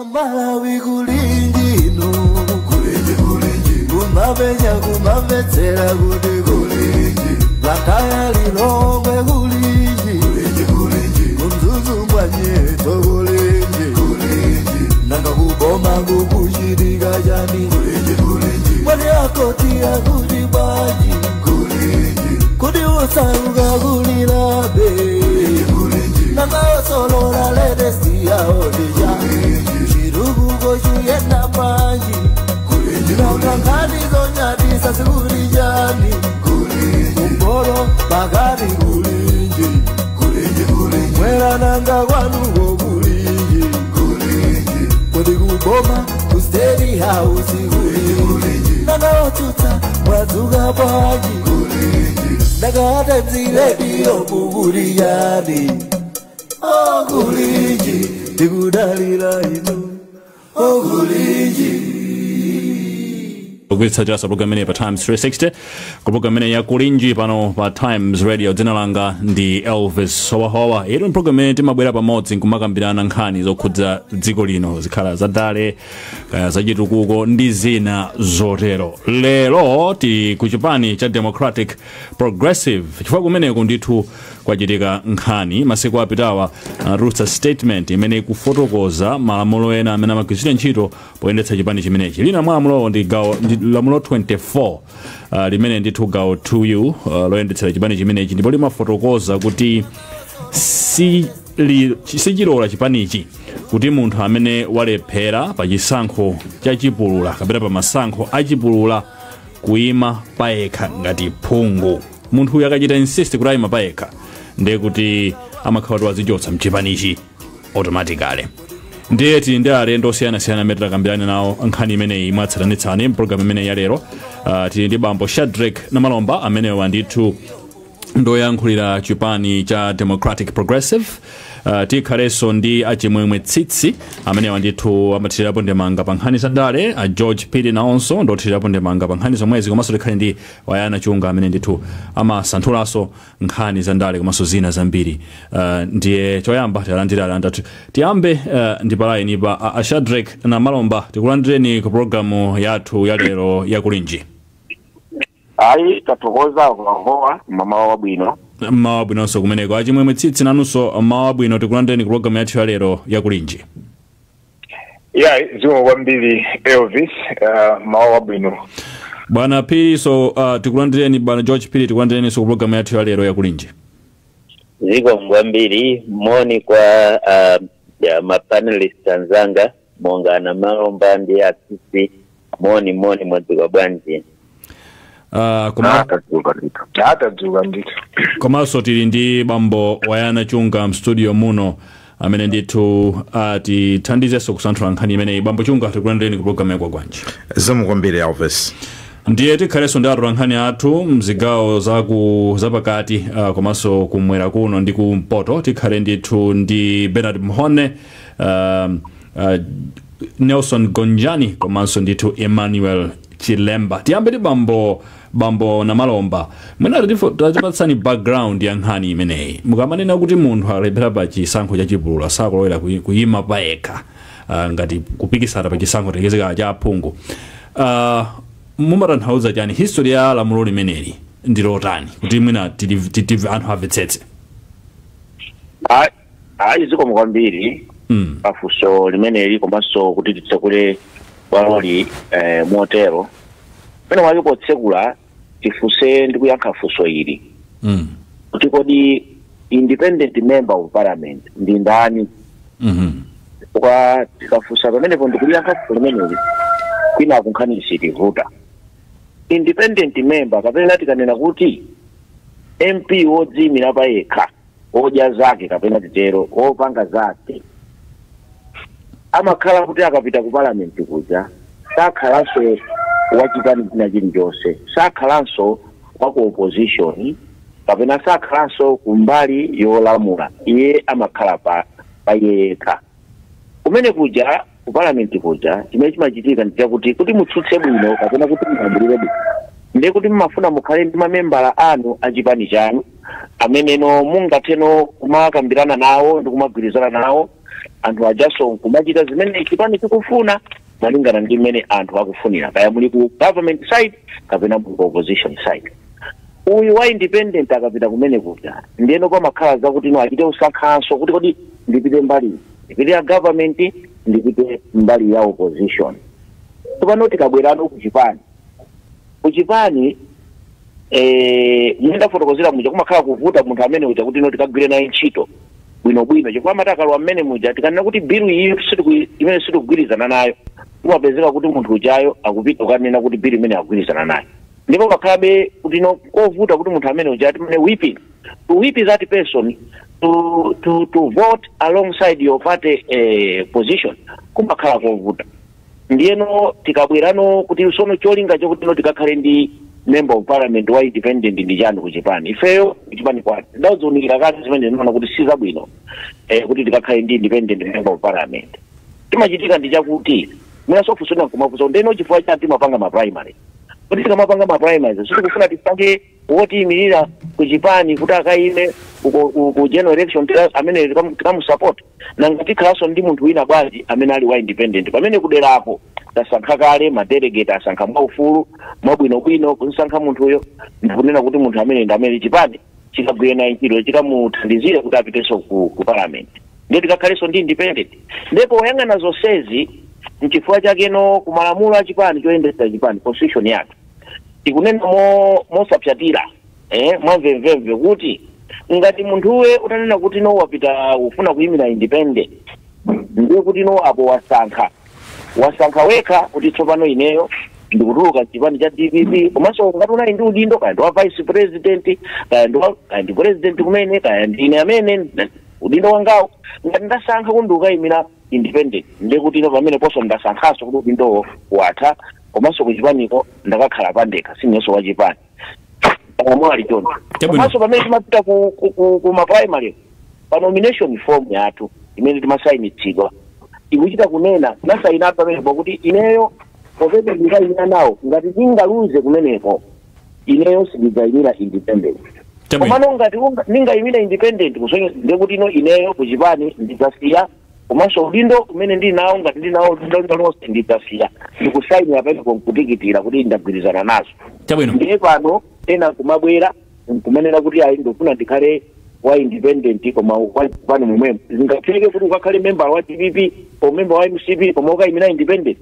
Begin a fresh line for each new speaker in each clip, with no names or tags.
Amalawi kulinji inu, kulinji kulinji, kumapenya kumamvetsera kuti kulinji, Blantyre Lilongwe kulinji, kulinji kulinji, kuMzuzu mwanyeto kulinji, kulinji, nanga kuboma kukuchitika chani, kulinji kulinji, mwani akoti akuti bwanji, kulinji, kuti usauka kulilabe, kulinji kulinji, nanga osolola latest yaodija, chitukuko chiyenda bwanji, nanga nkhani zonyadisa zikuti chani, kumporo pakati kulinji, mwera nanga kwanuko kulinji, kuti kuboma ku State House kulinji, nanga otsutsa mwadzuka bwanji, nanga Times Radio kukuti chani, oh kulinji, tikudalira inu, oh kulinji.
Kuitsatira program imene pa Times 360, ku program imene ya Kulinji pano pa Times Radio. Dzina langa ndi Elvis Howahowa. Ino program imene timabwera pamodzi nkumakambirana nkhani zokhudza dziko lino, zikhala zadale kaya zachitukuko ndi zina zotero. Lero ti ku chipani cha Democratic Progressive, chifukwa kumeneku ndithu kwachitika nkhani. Masiku apitawa anatulutsa statement imene ikufotokoza malamulo ena amene amagwiritsidwa ntchito poyendetsa chipani chimenechi. Lina mwa lamulowo ndi gawo ndi lamulo 24, limene ndithu gawo 2U loyendetsera chipani chimenechi, ndipo limafotokoza kuti sichilola chipanichi kuti munthu amene walephera pa chisankho chachipulula kapena pa masankho achipulula kuyima payekha ngati phungu. Munthu uyu akachita insist kuti ayima payekha, ndiye kuti amakhala kuti wazichotsa mchipanichi automatically. Ndiye tili ndi alendo osiyanasiyana amene takambirane nawo nkhani imeneyi mwatsatanetsatane mpulogalamu imeneyi ya lero. Tili ndi bambo Shadrack Namalomba, amenewa ndithu ndoyankhulira chipani cha Democratic Progressive. Tikhalenso ndi achimwemwe Tsitsi, amenewa ndithu amathirirapo ndemanga pa nkhani za ndale. A George Phiri nawonso ndothirirapo ndemanga pa nkhani zomwezi, komanso tikhale ndi Wayana Chunga, amene ndithu amasanthulaso nkhani za ndale komanso zina zambiri. Ndiye choyamba tialandira alendo. Tiyambe ndi pa line pa a Shadrack Namalomba. Tikulandireni ku programu yathu ya lero ya Kulinji.
Ayi, tathokoza kuwahowa, mmawa wabwino.
Mmawa wabwinonso kumeneko. Achimwemwe Tsitsi, nanunso mmawa wabwino, tikulandireni ku programu yathu ya lero ya Kulinji.
Ya, zikomo kwambiri Elvis, mawa wabwino.
Bwana Phiri, so tikulandireni. Bwana George Phiri, tikulandireninso ku programu yathu ya lero ya Kulinji.
Zikomo kwambiri. Moni kwa ya mapanelist anzanga monga na Malomba ndi Atsitsi. Moni moni, mwadzuka bwanji?
Atadzuka ndithu, atadzuka ndithu.
Komanso tili ndi bambo Wayana Chunga mstudio muno, amene ndithu atithandizenso kusanthula nkhani imeneyi. Bambo Chunga, tikulandireni ku programu ya Kwagwanji.
Zikomo kwambiri Elvis.
Ndiye tikhalenso ndi atolankhani athu mzigawo zaku zapakati, komanso kumwera kuno ndi kumpoto. Tikhale ndithu ndi Bernard Mhone, Nelson Gonjani komanso ndithu Emmanuel Chilemba. Tiyambe ndi bambo Namalomba. Mwina tatipatsani background ya nkhani imeneyi. Mukamanena kuti munthu alephera pa chisankho chachipulula sakulowera kuyima payekha, ngati kupikisana pa chisankho tekezeka cha aphungu, mumatanthauza chani? History ya lamulo limeneli ndi lotani, kuti mwina anthu amvetsetse?
Ayi, zikomo kwambiri pafunso limeneli, komanso kuti titsekule bwaloli motero pene mwake potsekula tifunse ndi kuyankha funso ili kuti kodi independent member of parliament ndi ndani? Kwa tikafunsa pamenepo ndikuliyankha funso limeneli, kwina kunkhani sitivuta. Independent member, kapena tikanena kuti MP wodziyimira payekha, odya zake kapena titero wopanga zake, amakhala kuti akapita ku parliament kuja sakhalanso wachipani china chilichonse, sakhalanso wa ku opposition kapena sakhalanso kumbali yolamula. Iye amakhala pa yekha kumene kuja ku parliament kuja. Chimene chimachitika ndi chakuti kuti mutsutse bwino kapena kuti mulamulire bwino, ndiye kuti mmafuna mukhale ndi mamembala anu achipani chanu ameneno mungatheno kumakambirana nawo ndi kumagwirizana nawo. Anthu ajaso nkumachita zimene chipani chikufuna malingana ndi mmene anthu akufunira, kaya muli ku government side kapena muli ku opposition side. Uyu wa independent akapita kumene kuja, ndiyeno pamakhala zakuti no, achite usankhanso kuti kodi ndipite mbali, ndipite ya government, ndipite mbali ya opposition. Tsopano tikabwerano kuchipani, kuchipani mene ndafotokozera muja, kumakhala kuvuta munthu amene uja kuti no, tikagwire naye ntchito bwinobwino, chifukwa amati akalowa mmene muja, tikanena kuti bill iyi imene sitikugwirizana nayo, kumapezeka kuti munthu ujayo akupita kukanena kuti bill imene akugwirizana nayo. Ndipo pakhalabe kuti no, kovuta kuti munthu amene uja timene whipping, to whip that person to vote alongside your party position, kumakhala kovuta. Ndiyeno tikabwerano kuti sono cholinga chokuti no, tikakhale ndi member of parliament wa independent ndi chani kuchipani? Ifeyo kuchipani kwathu tidawuziunikira kale zimene zinaona kuti si zabwino kuti tikakhale ndi independent member of parliament. Timachitika ndi chakuti mwinaso funso nkumafunsa, ndeno chifukwa chani timapanga ma primary? Kuti tikamapanga ma primaries, sitikufuna tisankhe wotiyimirira kuchipani kuti akayime ku general election amene tikamusupport? Nanga tikhalanso ndi munthu wina bwanji amene ali wa independent, pamene kuderako tasankha kale, madelegate asankha mwaufulu, mwabwinobwino, kunsankha munthuyo ndikunena kuti munthu amene ndi amene chipani chikagwire naye ntchito, chikamuthandizire kuti apitenso ku parliament, ndiye tikakhalenso ndi independent? Ndipo poyang'ana zonsezi, nchifukwa chakeno kumalamulo a chipani choyendetsa chipani, constitution yathu, tikunena mosapsatira mwamvemvemve kuti ngati munthuwe utanena kuti no, wapita ufuna kuyimira independent, ndiye kuti no, apo wasankha wekha kuti tsopano ineyo ndikutuluka chipani cha DPP. Komanso ngati unali ndi udindo, kaya ndi wa vice president, kaya ndi president kumene, kaya ndine amene udindo wangawo, ngati ndasankha kuti ndikukayimira independent, ndiye kuti ino pamene ponso ndasankhanso kuti udindowo watha, komanso kuchipaniko ndakakhala pandekha, sinenso wachipani pamwe choncho.
Chabwino.
Komanso pamene timapita ku ma primary, pa nomination form yathu imene timasayinitsidwa, ikuchita kunena, tinasayina pamenepo kuti ineyo popeza ndikayimira nawo, ngati ndingaluze kumeneko, ineyo sindidzayimira independent. Komano ngati ndingayimira independent, kusonyeza ndekuti ino ineyo kuchipani ndidzasiya, komanso udindo umene ndili nawo, ngati ndili nawo udindo lonse, ndidzasiya. Ndikusayinira pamenepo nkutikitira kuti ndagwirizana nazo. Ndiye pano ena kumabwera nkumanena kuti ayi, ndikufuna ndikhale wa independent koma wa chipani momwemo. Zingatheke kuti ukakhale member wa DPP o member wa MCP koma ukayimira independent?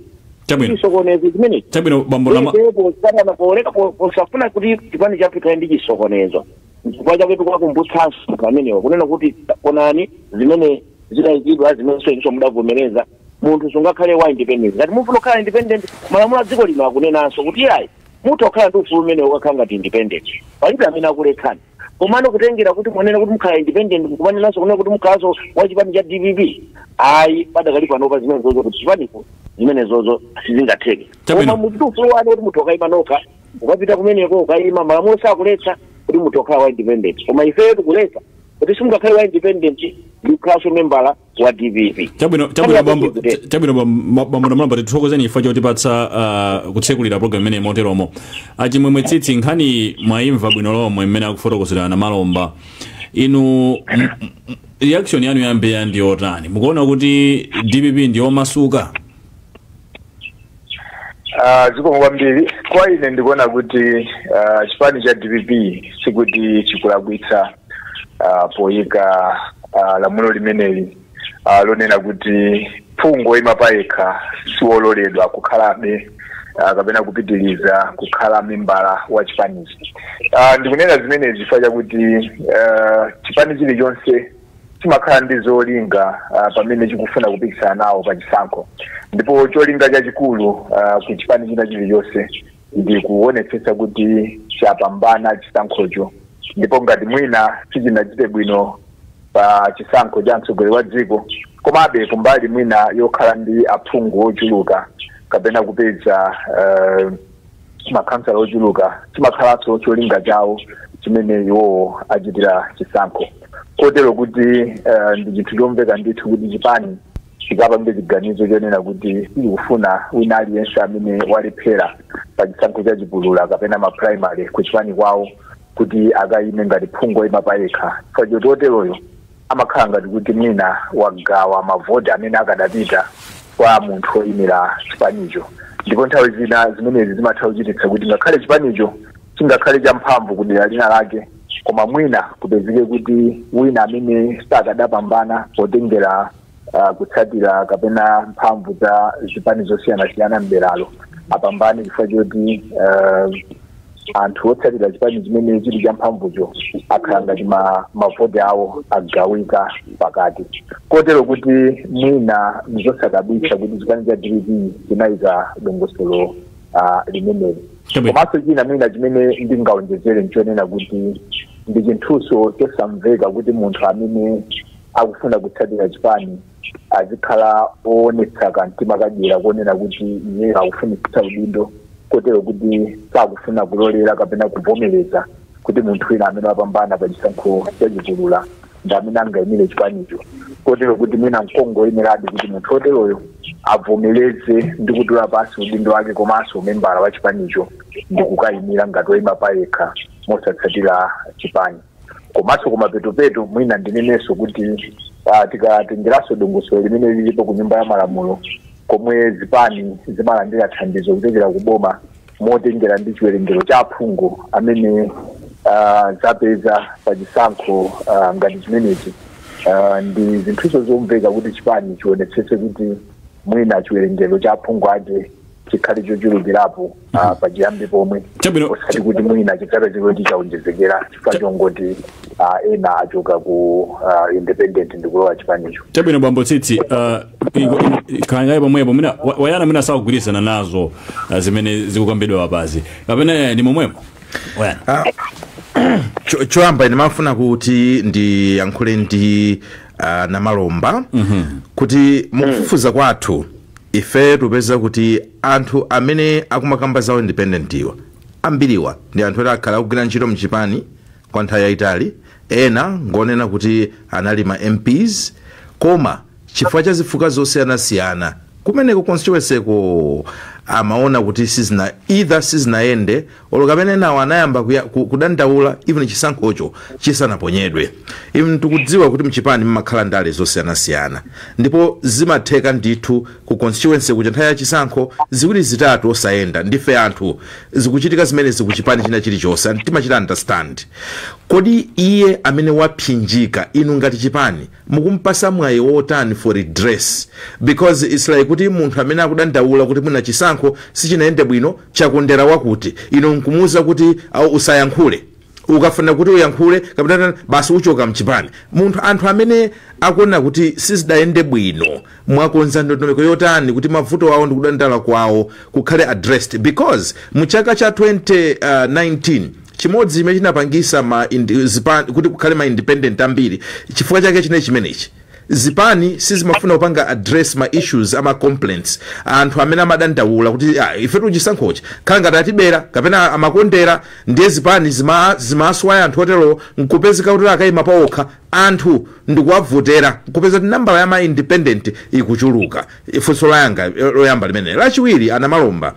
Chisokonezo chimenechi.
Chabwino, bambo Lama.
Posatana poleka posafuna kuti chipani chathu chikhale ndi chisokonezo, chifukwa chake tikuwakumbutsanso anthu amenewa kunena kuti onani zimene zidayikidwa, zimene inso mudavomereza. Munthu sungakhale wa independent. Ngati mufuna kukhala independent, malamulo a dziko lino akunenanso kuti ayi, mutha kukhala ndi ufulu umene ukakhala ngati independent, palibe amene akuletsani. Komano kutengera kuti mwanena kuti mukhala independent, kumanenanso kunena kuti mukhalanso wa chipani cha DPP, ayi, padakali panopa zimene zozo kuti chipanipo zimene zozo sizingatheke. Koma muchiti ufulu wanu kuti munthu ukayima nokha, ukapita kumeneko ukayima, malamulo sakuletsa kuti munthu ukhala wa independent. Koma ifeyo tikuletsa kuti simungakhale wa independent ndi kukhalanso membala wa DPP.
Chabwino, bambo. Chabwino, bambo Namalomba, tithokozeni chifukwa chotipatsa kutsekulira program imene moteromo. Achimwemwe Tsitsi, nkhani mwayimva bwino lomwe mmene akufotokozera Namalomba. Inu reaction yanu yambeya ndi yotani? Mukuona kuti DPP ndi yomasuka?
Zikomo kwambiri. Kwa ine ndikuona kuti chipani cha DPP sikuti chikulakwitsa poyika lamulo limeneli lonena kuti phungu oyima payekha siwololedwa kukhalabe kapena kupitiliza kukhala membala wa chipanichi. Ndikunena zimenezi chifukwa chakuti chipani chilichonse chimakhala ndi zolinga pamene chikufuna kupikisana nawo pa chisankho, ndipo cholinga chachikulu ku chipani china chilichonse ndi kuonetsetsa kuti chapambana chisankhocho. Ndipo ngati mwina sichinachite bwino pa chisankho cha mtsogoleri wa dziko, komabe kumbali mwina yokhala ndi aphungu ochuluka kapena kupeza makhansala ochuluka, chimakhalanso cholinga chawo chimene iwowo achitira chisankho. Kotero kuti ndi chinthu chomveka ndithu kuti chipani chikapange chiganizo chonena kuti sichikufuna wina aliyense amene walephera pa chisankho cha chipulula kapena ma primary ku chipani kwawo kuti akayime ngati phungu oyima payekha, chifukwa choti oteroyo Amakhala ngati kuti mwina wagawa mavoti amene akadapita kwa munthu woyimira chipanicho, ndipo nthawi zina zimenezi zimatha kuchititsa kuti ngakhale chipanicho chingakhale champhamvu kudera lina lake, koma mwina kupezeke kuti wina amene sakadapambana potengera kutsatira kapena mphamvu za zipani zosiyanasiyana mderalo apambane, chifukwa choti anthu otsatira chipani chimene chili champhamvucho akhala ngati mavoti awo agawika pakati, kotero kuti mwina nzosadabwitsa kuti chipani cha DPP chinayika dongosolo limeneli. Komanso china mwina chimene ndingaonjezere nchonena kuti ndi chinthuso chosamveka kuti munthu amene akufuna kutsatira chipani azikhala oonetsa kamtima kadyera kuonena kuti iye akufunitsitsa udindo, kotero kuti sakufuna kulolera kapena kuvomereza kuti munthu wina amene wapambana pa chisankho chachipulula ndi amene angayimire chipanicho, kotero kuti mwina nkongoyeneradi kuti munthu oteroyo avomereze ndi kutula pansi udindo wake komanso umembala wa chipanicho ndi kukayimira ngati woyima payekha mosatsatira chipani. Komanso kumapetupetu mwina ndinenenso kuti tikatengeranso dongosolo limene lilipo ku Nyumba ya Malamulo, komwe zipani zimalandira thandizo kuchokera ku boma motengera ndi chiwerengero cha aphungu amene zapeza pa chisankho ngati chimenechi, ndi zinthuzo zomveka kuti chipani chionetsetse kuti mwina chiwerengero cha aphungu ake chikhale chochulukirapo pachiyambi pomwe, osati kuti mwina chidzapezeke kuti chaonjezekera chifukwa chongoti ena achoka ku independent ndikulowa chipanicho.
Chabwino, bambo Tsitsi, khalangayi pomwepo. Mwina Wayana mwina sakugwirizana nazo zimene zikukambidwa apazi, kapena ndi momwemo, Wayana?
Choyamba ndimafuna kuti ndiyankhule ndi Namalomba kuti mukufufuza kwathu ife tupeza kuti anthu amene akumakamba zawo independent iwa, ambiriwa ndi anthu oti akhala akugwira ntchito mchipani kwa nthawi yayitali. Ena ngonena kuti anali ma MPs, koma chifukwa cha zifukwa zosiyanasiyana kumeneko constituency ko amaona kuti sizina either sizinayende olo kapena enawo anayamba kudandaula even chisankhocho chisanaponyedwe. Even tikudziwa kuti mchipani mmakhala ndale zosiyanasiyana, ndipo zimatheka ndithu ku constituency kuja nthawi ya chisankho ziwiri zitatu osayenda. Ndife anthu, zikuchitika zimene zikuchipani china chilichonse and timachita understand. Kodi iye amene wapsinjika, inu ngati chipani mukumpasa mwayi wotani for redress? Because it's like kuti munthu amene akudandaula kuti mwina chisankho sichinayende bwino, chakondera wakuti, inu nkumuwuza kuti au usayankhule, ukafuna kuti uyankhule kapena basi uchoka mchipani. Munthu, anthu amene akuona kuti sizidayende bwino, mwakonza ndondomeko yotani kuti mavuto awo ndi kudandaula kwawo kukhale addressed? Because mu chaka cha 2019 chimodzi chimene chinapangisa kuti kukhale ma independent ambiri, chifukwa chake chine chimenechi: zipani sizimafuna kupanga address ma issues ama complaints, anthu amene amadandaula kuti ife tuchisankhochi khala ngati atibera kapena amakondera. Ndiye zipani zimaswaya anthu otero, nkupezeka kuti akayima pawokha, anthu ndikuwavotera, nkupeza kuti nambala ya ma independent ikuchuluka. Funso layanga loyamba limene. Lachiwiri, Anamalomba,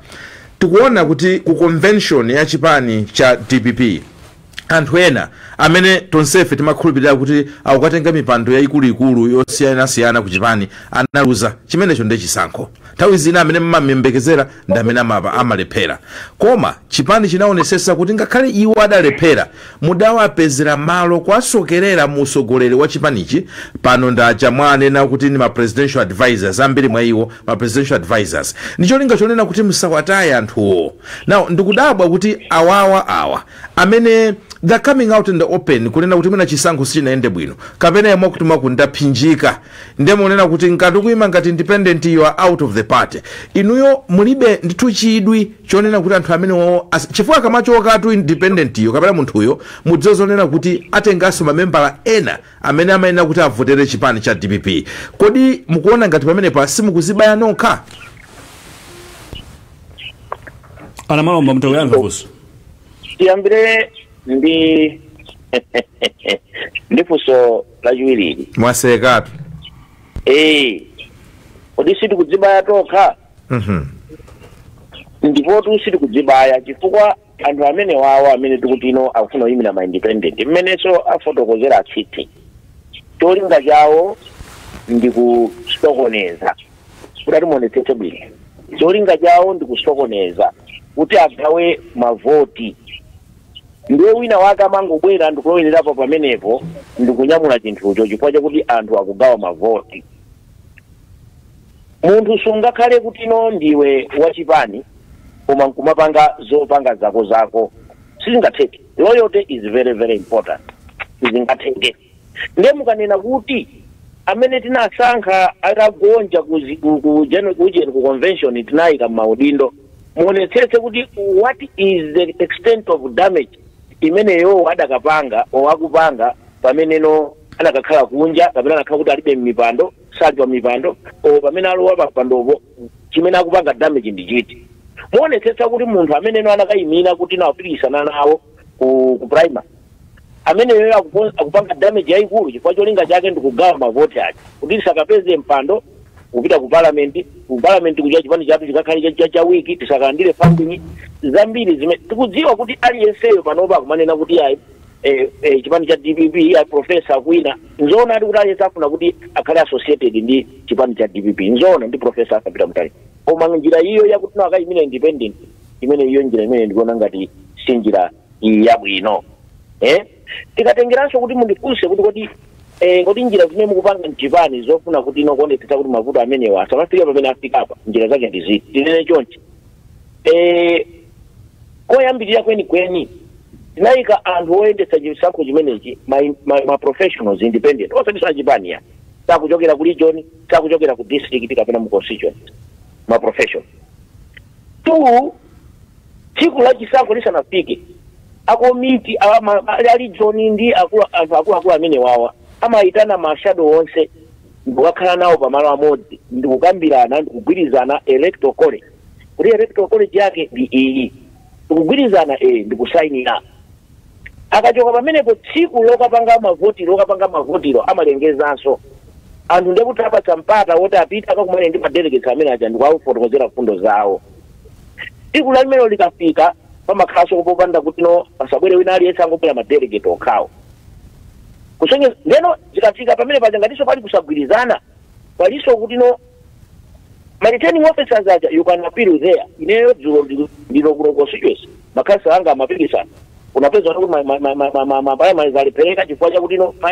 tikuona kuti ku convention ya chipani cha DPP anthu ena amene tonsefe timakhulupirira kuti akukatenga mipando yayikuluikulu yosiyanasiyana ku chipani analuza. Chimenecho ndi chisankho. Nthawi zina amene mmamuyembekezera ndi amene amalephera, koma chipani chinaonesesa kuti ngakhale iwo adalephera, mudawapezera malo kwasokerera mu usogoleri wa chipanichi. Pano ndaja mwanena kuti ndi ma presidential advisors, ambiri mwa iwo ma presidential advisors, ndi cholinga chonena kuti musawataye anthuwo. Now ndikudabwa kuti awawa awa amene they're coming out in the open kunena kuti mwina chisankho sichinayende bwino kapena yemwe kuti mwakundaphinjika, ndiye munena kuti ngati ukuyima ngati independent, you are out of the party. Inuyo mulibe ndithu chidwi chonena kuti anthu amenewo chifukwa akamachokatu independent iyo kapena munthuyo, mudziwe zonena kuti atenganso mamembala ena amene amayenera kuti avotere chipani cha DPP. Kodi mukuona ngati pamenepa simukuzibaya nokha?
Anamalomba, mtakuyankha funso.
Tiyambire ndi funso lachiwiriri.
Mwasekatu.
Kodi sitikudzibaya tokha? Ndipotu sitikudzibaya, chifukwa anthu amene wawo amene tikuti ino akufuna kuyimira ma independent, mmenenso afotokozera atsitsi, Cholinga chawo ndi kusokoneza. Kuti atimuonetsetse bwino, cholinga chawo ndi kusokoneza kuti agawe mavoti. Ndiye wina wake amangobwera ndikulowererapo pamenepo ndikunyamula chinthucho, chifukwa chakuti anthu akugawa mavoti. Munthu sungakhale kuti no, ndiwe wachipani, koma nkumapanga zopanga zako zako, sizingatheke. Loyalty is very, very important. Sizingatheke. Ndiye mukanena kuti amene tinasankha atagonja ku convention tinayika m'maudindo, muonetsetse kuti what is the extent of damage imeneyo adakapanga o akupanga pameneno anakakhala kunja, kapena anakhala kuti alibe mmipando, sali pa mipando, o pamene alowa pa mpandopo, chimene akupanga damage ndi chiti? Muonetsetsa kuti munthu ameneno anakayimira kuti nawapikisana nawo ku primary, ameneyo akupanga damage yayikulu, chifukwa cholinga chake ndikugawa mavoti ake kuti tisakapeze mpando kupita ku parliament. Ku parliament kuja chipani chathu chikakhale cha weak, tisakalandire funding zambiri zimene tikudziwa kuti aliyenseyo panopa akumanena kuti ayi, chipani cha DPP, ayi, professor kwina. Nzoona ati kuti aliyense afuna kuti akhale associated ndi chipani cha DPP, nzoona, ndi Professor Arthur Mutharika. Koma njira iyo yakuti no, akayimira independent, imene iyo njira imene ndikuona ngati si njira yabwino. Tikatengeranso kuti mundifunse kuti kodi njira zimene mukupanga mchipani zofuna kuti ino kuonetsetsa kuti mavuto amenewa asamafike pamene afikapa, njira zake ndi ziti? Tinene chonchi, koyambirira kwenikweni tinayika anthu oyendetsa chisankho chimenechi, ma professionals independent, osati achipani ya, sakuchokera ku region, sakuchokera ku district kapena mu constituency, ma professional. Two, tsiku la chisankho lisanafike, akomiti a region ndi anthu akuluakulu amene wawa amayitana ma shadow onse ndikukakhala nawo pamalo amodzi, ndikukambirana, ndikugwirizana electoral college, kuti electoral college yake ndi iyi, ndikugwirizana, ndikusayinira. Akachoka pamenepo, tsiku lokapanga mavotiro amalengezanso anthu, ndekuti apatsa mpata woti apite akakumane ndi madelegates amene aja ndikuwafotokozera mfundo zawo. Tsiku la limene likafika, pamakhalanso popanda kuti no, pasabwere wina aliyense, angobwera madelegate okhawo. Kusonyeza ndeno zikafika pamene paja, ngatinso pali kusagwirizana, palinso kuti no, ma returning officers aja, you can appeal there. Ineyo dzulo ndino kuno constituency, makhansala anga amapikisana, unapeza kuti ma primaries alephereka chifukwa chakuti no, ma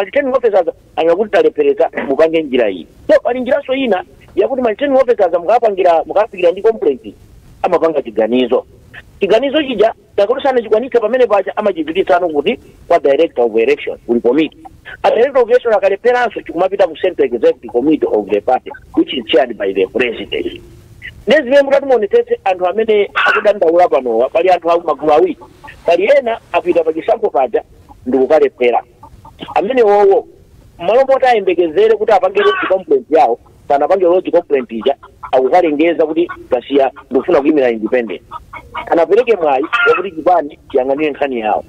returning officers angakuti talephereka, mupange njira iyi. So pali njiranso ina yakuti ma returning officers mukapangira, mukafikira ndi complaint, amapanga chiganizo. Chiganizo chija takuti sanachikwanitse pamene paja, amachipititsano kuti kwa director of election, kuli committee. A director of election akalepheranso, chikumapita ku central executive committee of the party, which is chaired by the president. Ndezimene mutati muonetsetse, anthu amene akudandaula panowa, pali anthu magulu awiri. Pali ena apita pachisankho paja ndikukalephera. Amene wowo, mmalo moti ayembekezere kuti apange lodge complaint yawo, sanapange lodge complaint ija, akukalengeza kuti tasiya, ndikufuna kuyimira independent. Anapereke mwayi wakuti chipani chiyang'anire nkhani yawo.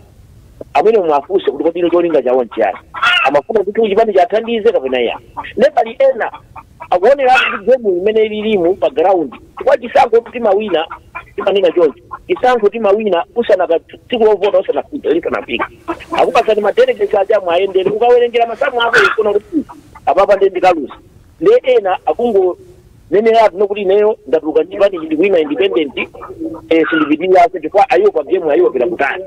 Amene mwafunse kuti kodi cholinga chawo nchiyani? Amafuna kuti chipani chathandize kapena iya? Ne pali ena akuoneratu kuti game imene ililimu pa ground, chifukwa chisankho timawina, timanena choncho, chisankho timawina usanaka tsiku lovota usanafika, lisanafika, akupasani madelegates aja, mwayendere, ukawerengera masamu ako ikona kuti apapa ndi ndikaluza. Nde ena akungoneneratu nokuti ineyo ndatuluka chipani, ndikuyima independent, sindipitiriraso chifukwa ayiwo pa game ayiwo pita kutali.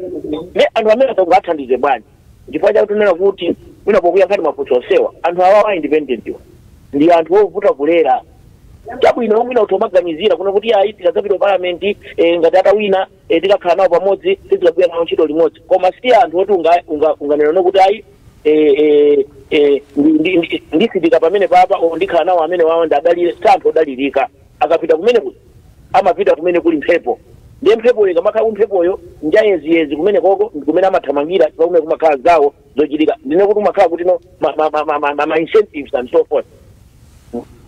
Ne anthu amene atangathandize bwanji? Chifukwa chakuti nena kuti mwina pokuyankhani mafunso onsewa, anthu awawa independent iwa ndi anthu ovuta kulera. Chabwino, mwina uthu omaganizira kuno kuti ayi, tikadzapita parliament, ngati atawina, tikakhala nawo pamodzi, tizikagwira nawo ntchito limodzi. Koma si anthu oti unganena nokuti ayi, ndisitika pamene papa o ndikhala nawo amene wawo ndadalire. Si anthu odalirika. Akapita kumene kuti amapita kumene kuli mphepo, ndiye mphepoyo ikamakhala kumphepoyo njayeziyezi, kumene koko kumene amathamangira, chifukwa kumene kumakhala zawo zochitika, ndine kuti kumakhala kuti no, ma incentives and so forth.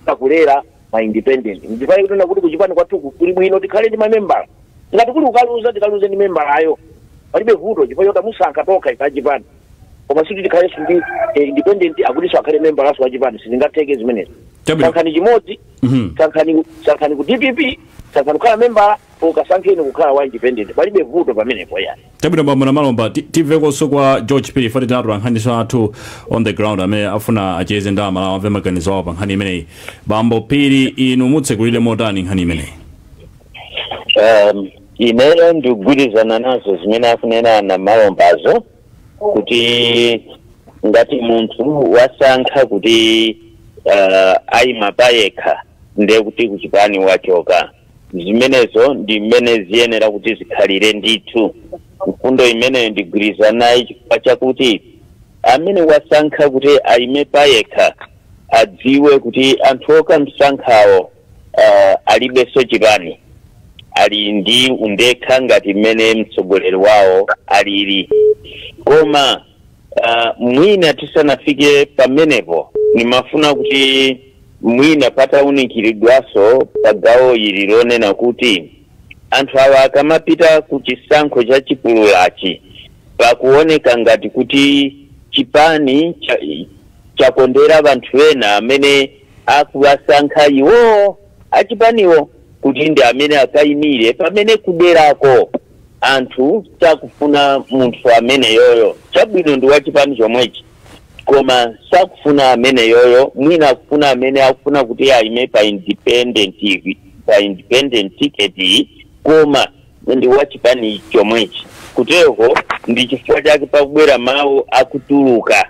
Akulera ma independent, ndifai kuti kuti kuchipani kwathuku kuli bwino tikhale ndi mamembala. Ngati kuli kukaluza, tikaluze ndi membalayo, palibe vuto, chifukwa choti musankha tokha ife achipani. Koma sikuti tikhalenso ndi independent akutinso akhale membalaso wachipani, sizingatheke zimenezo.
Chabwino.
Sankhani chimodzi. Sankhani, sankhani ku DPP, sankhani kukhala membala, Ukasankheni kukhala wa independent, palibe vuto pamenepo yani.
Chabwino, bambo Namalomba, timvekonso kwa George Phiri. Fati tinatu ankhaniso athu on the ground amene afuna acheze ndi Amalawi, amve maganizo awo pa nkhani imeneyi. Bambo Phiri, inu mutsekulire motani nkhani imeneyi?
Ineyo ndikugwirizana nazo zimene akunena Namalombazo, kuti ngati munthu wasankha kuti ayima payekha, ndiye kuti kuchipani wachoka. Zimenezo ndi mmene ziyenera kuti zikhalire ndithu. Mfundo imeneyo ndigwirizana naye, chifukwa chakuti amene wasankha kuti ayime payekha adziwe kuti anthu okamsankhawo alibenso chipani, ali ndi undekha ngati mmene mtsogoleri wawo alili. Koma mwina tisanafike pamenepo, nimafuna kuti mwina patawunikiridwaso pa gawo ili lonena kuti anthu awa akamapita ku chisankho cha chipululachi, pakuoneka ngati kuti chipani chakondera anthu ena amene akuwasankha iwo achipaniwo kuti ndi amene akayimire, pamene kuderako anthu sakufuna munthu amene yoyo. Chabwino, ndi wachipani chomwechi, koma sakufuna amene yoyo. Mwina akufuna amene akufuna kuti ayime pa independent ticket iyi, koma ndi wachipani chomwechi. Kuteko ndi chifukwa chake pakubwera mawu akutuluka,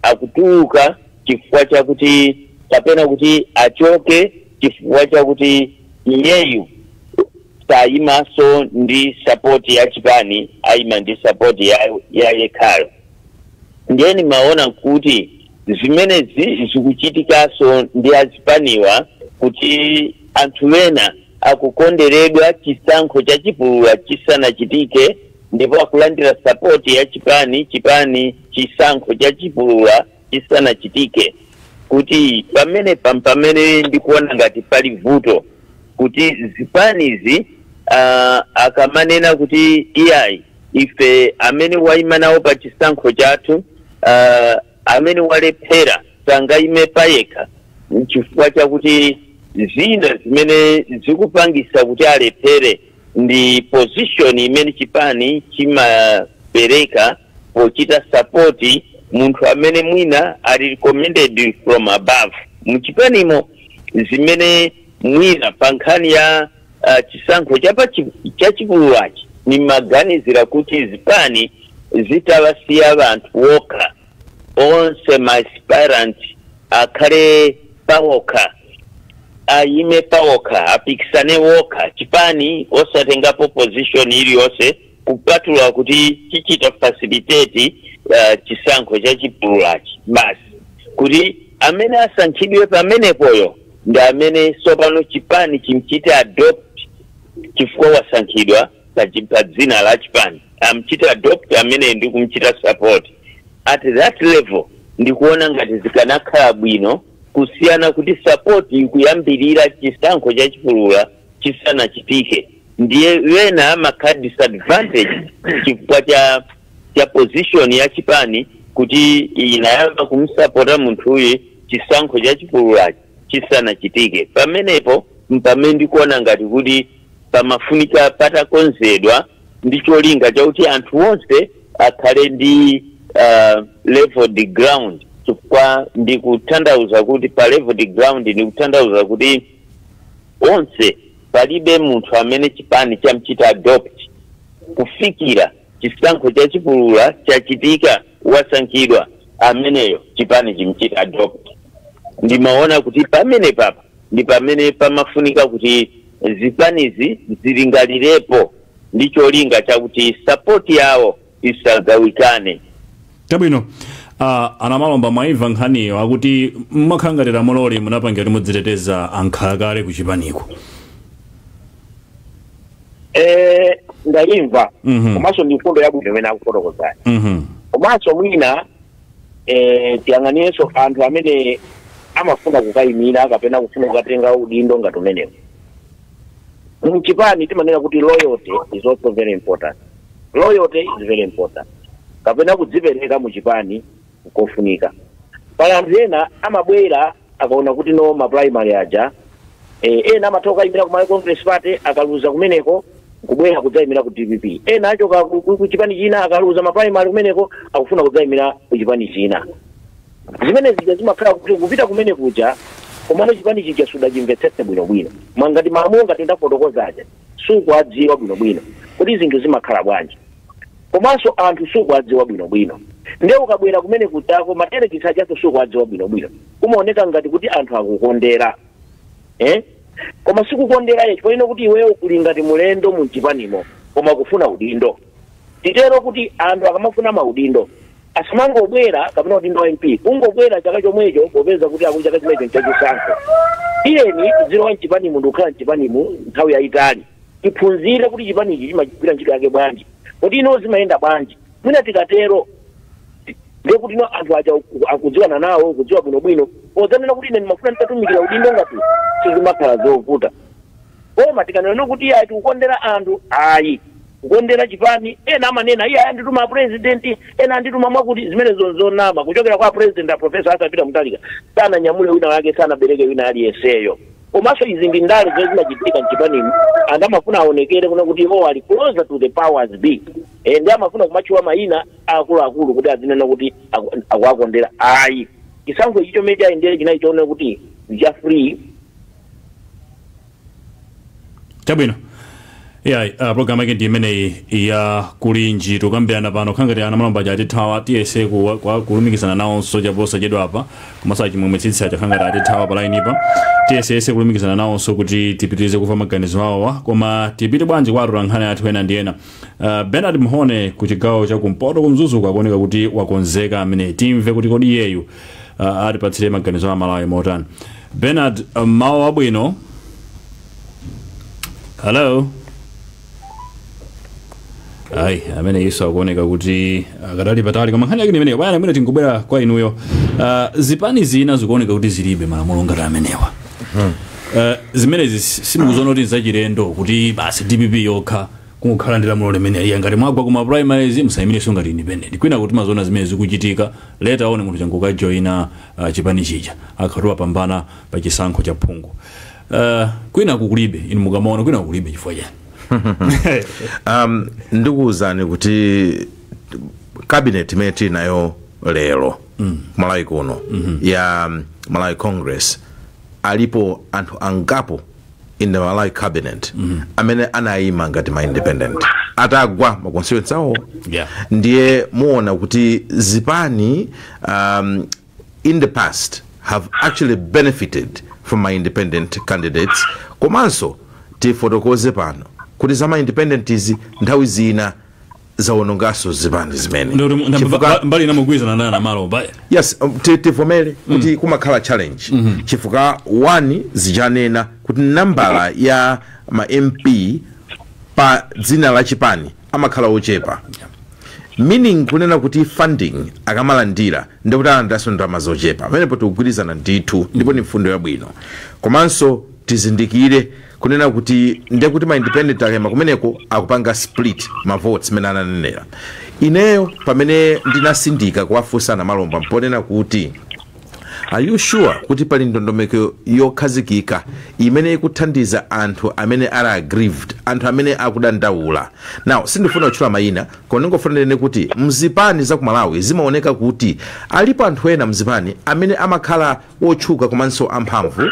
akutuluka chifukwa chakuti, kapena kuti achoke chifukwa chakuti iyeyu sayimanso ndi support ya chipani, ayima ndi support ya yekhayo. Ndiye nimaona kuti zimenezi zikuchitikanso ndi azipaniwa, kuti anthu ena akukonderedwa chisankho cha chipulula chisanachitike, ndipo akulandira support ya chipani chisankho cha chipulula chisanachitike. Kuti pamene pamene ndikuona ngati pali vuto, kuti zipanizi akamanena kuti iyayi, ife amene wayima nawo pa chisankho chathu, amene walephera sangayime payekha, chifukwa chakuti zina zimene zikupangisa kuti alephere ndi position imene chipani chimapereka pochita support munthu amene mwina ali recommended from above muchipanimo, zimene mwina pa nkhani ya chisankho chachipululachi nimaganizira kuti zipani zitawasiya anthu wokha, onse ma aspirant akhale pawokha, ayime pawokha, apikisane wokha, chipani osatengapo position iliyonse kupatula kuti chichita facilitate chisankho cha chipululachi basi, kuti amene asankhidwe pamenepoyo ndi amene sopano chipani chimchite adopt, chifukwa wasankhidwa pa dzina la chipani, amchite adopt amene ndi kumchita support at that level. Ndikuona ngati zikanakhala bwino kusiyana kuti support ikuyambirira chisankho cha chipulula chisanachitike. Ndiye wena amakhala disadvantage chifukwa cha position ya chipani, kuti inayamba kumsapota munthuyu chisankho cha chipululachi chisanachitike. Pamenepo mpamene ndikuona ngati kuti pamafunika patakonzedwa ndi cholinga chakuti anthu onse akhale ndi leveled ground, chifukwa ndikutanthauza kuti pa leveled ground ndikutanthauza kuti onse, palibe munthu amene chipani chamchita adopt kufikira chisankho chachipulula chachitika, wasankhidwa ameneyo, chipani chimchita adopt. Ndimaona kuti pamene papa ndi pamene pamafunika kuti zipanizi zilingalirepo ndi cholinga chakuti support yawo isagawikane.
Chabwino, anamalomba, mwaimva nkhaniyo. Akuti mmakhala ngati lamuloli munapangira kuti mudziteteza ankhalakale kuchipaniko.
Ndayimva. Komanso ndi mfundo yabwino imene akufotokozani. Komanso mwina tiyang'anirenso anthu amene amafuna kukayimira kapena kufuna kukatenga udindo ngati umenewo mchipani. Timanena kuti loyalty is also very important. Loyalty is very important, kapena kudzipereka muchipani kofunika. Pali anthu ena amabwera akaona kuti no, ma primary aja, ena amatha kukayimira ku Malawi Congress Party, akaluza kumeneko. Kubwera kudzayimira ku DPP, ena achoka ku chipani china, akaluza ma primary kumeneko, akufuna kudzayimira ku chipani china. Zimene zija zimakhala kuti kupita kumene kuja, komano chipani chija sudachimvetsetse bwinobwino, mwangati malamulo ngati ndafotokozaja sukuadziwa bwinobwino kuti zinthu zimakhala bwanji, komanso anthu sukuadziwa bwinobwino. Ndiye ukabwera kumene kujako, materekisa achaso sukuadziwa bwinobwino, kumaoneka ngati kuti anthu akukondera, eh? Koma sikukondera chifukwa ino kuti iweyo uli ngati mulendo mu chipanimo koma kufuna udindo. Titero kuti anthu akamafuna maudindo asamangobwera, kapena udindo wa MP kungobwera chaka chomwecho popeza kuti akuti chaka chimenecho nchachisankho. Tiyeni tizilowa mchipanimu ndikukhala mchipanimu nthawi yayitali, tiphunzire kuti chipanichi chimagwira ntchito yake bwanji, kuti ino zimayenda bwanji. Mwina tikatero ndiye kuti ino anthu aja akudziwana nawo, kudziwa bwinobwino, podzanena kuti ine ndimafuna nditatumikira udindo ngati, sizimakhala zovuta. Koma tikanena kuti ayi, tikukondera anthu, ayi, kukondera chipani, ena amanena iye andituma president, ena andituma mwakuti, zimene zonzonama. Kuchokera kwa president a Professor Arthur Peter Mutharika, sananyamule wina wake, sanabereke wina aliyenseyo. Komanso izi ndi ndale zomwe zimachitika mchipanimu. Anthu amafuna aonekere kuna kuti iwo ali closer to the powers be, ndi amafuna kumatchuwa mayina akuluakulu kuti azinena kuti akuakondera. Ayi, chisankho ichi chomwe chayendere chinayi choonera kuti cha free.
Chabwino. Yeah, program yake ndi imeneyi ya Kulinji. Tukambirana pano khangati ana Malomba aja atithawa. Tiyese kulumikizana nawonso chaposachedwa apa, komanso achimwemwe tsitsi aja khangati atithawa pa line pa. Tiyesese kulumikizana nawonso kuti tipitirize kumva maganizo awowa. Koma tipite bwanji kwa atolankhani athu ena ndi ena. Bernard Mhone ku chigawo cha kumpoto kumzuzu akuoneka kuti wakonzeka amene. Timve kuti kodi iyeyu atipatsire maganizo a Malawi motani. Bernard, mawu abwino. Hello. Ayi, amene iso akuoneka kuti akadali patali, koma nkhani yake ndi imeneyo. Bwana amene, tingobwera kwa inuyo. Zipani zina zikuoneka kuti zilibe malamulo ngati amenewa. Zimenezi simukuziona kuti nzachilendo, kuti basi DPP yokha kungokhala ndi lamulo limene iya ngati mwagwa kuma primaries musayimirenso ngati independent, kwina kuti mazoona zimene zikuchitika later on munthu changukajoyina chipani chija akhati wapambana pa chisankho cha phungu? Kwina kukulibe, inu mukamaona kwina kukulibe chifukwa chani?
Ndikuwuzani kuti cabinet imene tili nayo lero Malawi kuno ya Malawi Congress, alipo anthu angapo in the Malawi cabinet amene anayima ngati ma independent atagwa ma constituency awo. Ndiye muona kuti zipani in the past have actually benefited from my independent candidates. Komanso tifotokoze pano kuti za ma independent izi nthawi zina zawononganso zipani zimene
Mbali ina mugwirizana naye Namalomba?
Yes, tivomere kuti kumakhala challenge, chifukwa one, zichanena kuti nambala ya ma MP pa dzina la chipani amakhala ochepa, meaning kunena kuti funding akamalandira ndikuti alandiranso ndalama zochepa. Pamenepo tikugwirizana ndithu, ndipo ni mfundo yabwino. Komanso tizindikire kunena kuti ndekuti ma independent akayima kumeneko akupanga split ma votes mene ananenera. Ineyo pamene ndinasindika kuwafunsa Namalomba mponena kuti, "Are you sure kuti pali ndondomeko yokhazikika imene ikuthandiza anthu amene ali aggrieved, anthu amene akudandaula?" Now sindifuna kutchula mayina, koma ndingofuna ndinene kuti mzipani za ku Malawi zimaoneka kuti alipo anthu ena mzipani amene amakhala otchuka komanso amphamvu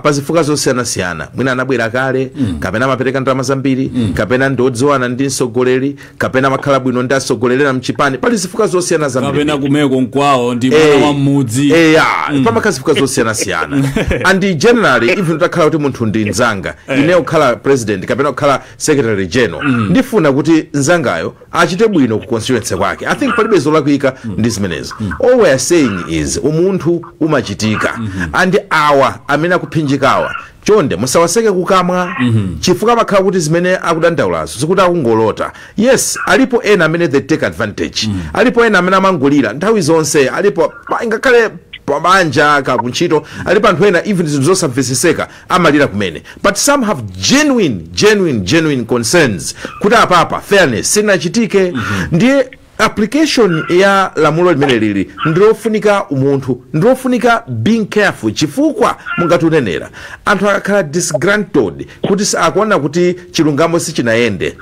pa zifukwa zosiyanasiyana. Mwina anabwera kale, kapena amapereka ndalama zambiri, kapena ndiodziwana ndi mtsogoleri, kapena amakhala bwino ndi atsogoleri mchipani. Pali zifukwa zosiyana zambiri.
Kapena kumeko nkwawo, ndi mwana wa mmudzi.
Eya, pamakhala zifukwa zosiyanasiyana. And generally, even utakhala kuti munthu ndi mzanga, ine kukhala president kapena kukhala secretary general, ndifuna kuti mzangayo achite bwino ku constituency kwake. I think palibe zolakwika ndi zimenezo. All we are saying is umunthu umachitika, and awa amene akuphinjikawa, chonde musawaseke kukamwa, chifukwa amakhala kuti zimene akudandaulazo zikuti akungolota. Yes, alipo ena amene they take advantage, alipo ena amene amangulira nthawi zonse, alipo ngakhale pabanja ka kuntchito, alipo anthu ena even zinthu zosamvetseseka amalira kumene. But some have genuine, genuine, genuine concerns kuti apapa fairness sinachitike. Ndiye Application ya lamulo limene lili ndilofunika umunthu, ndilofunika being careful, chifukwa mungatunenera anthu akakhala disgruntled kuti akuona kuti chilungamo sichinayende,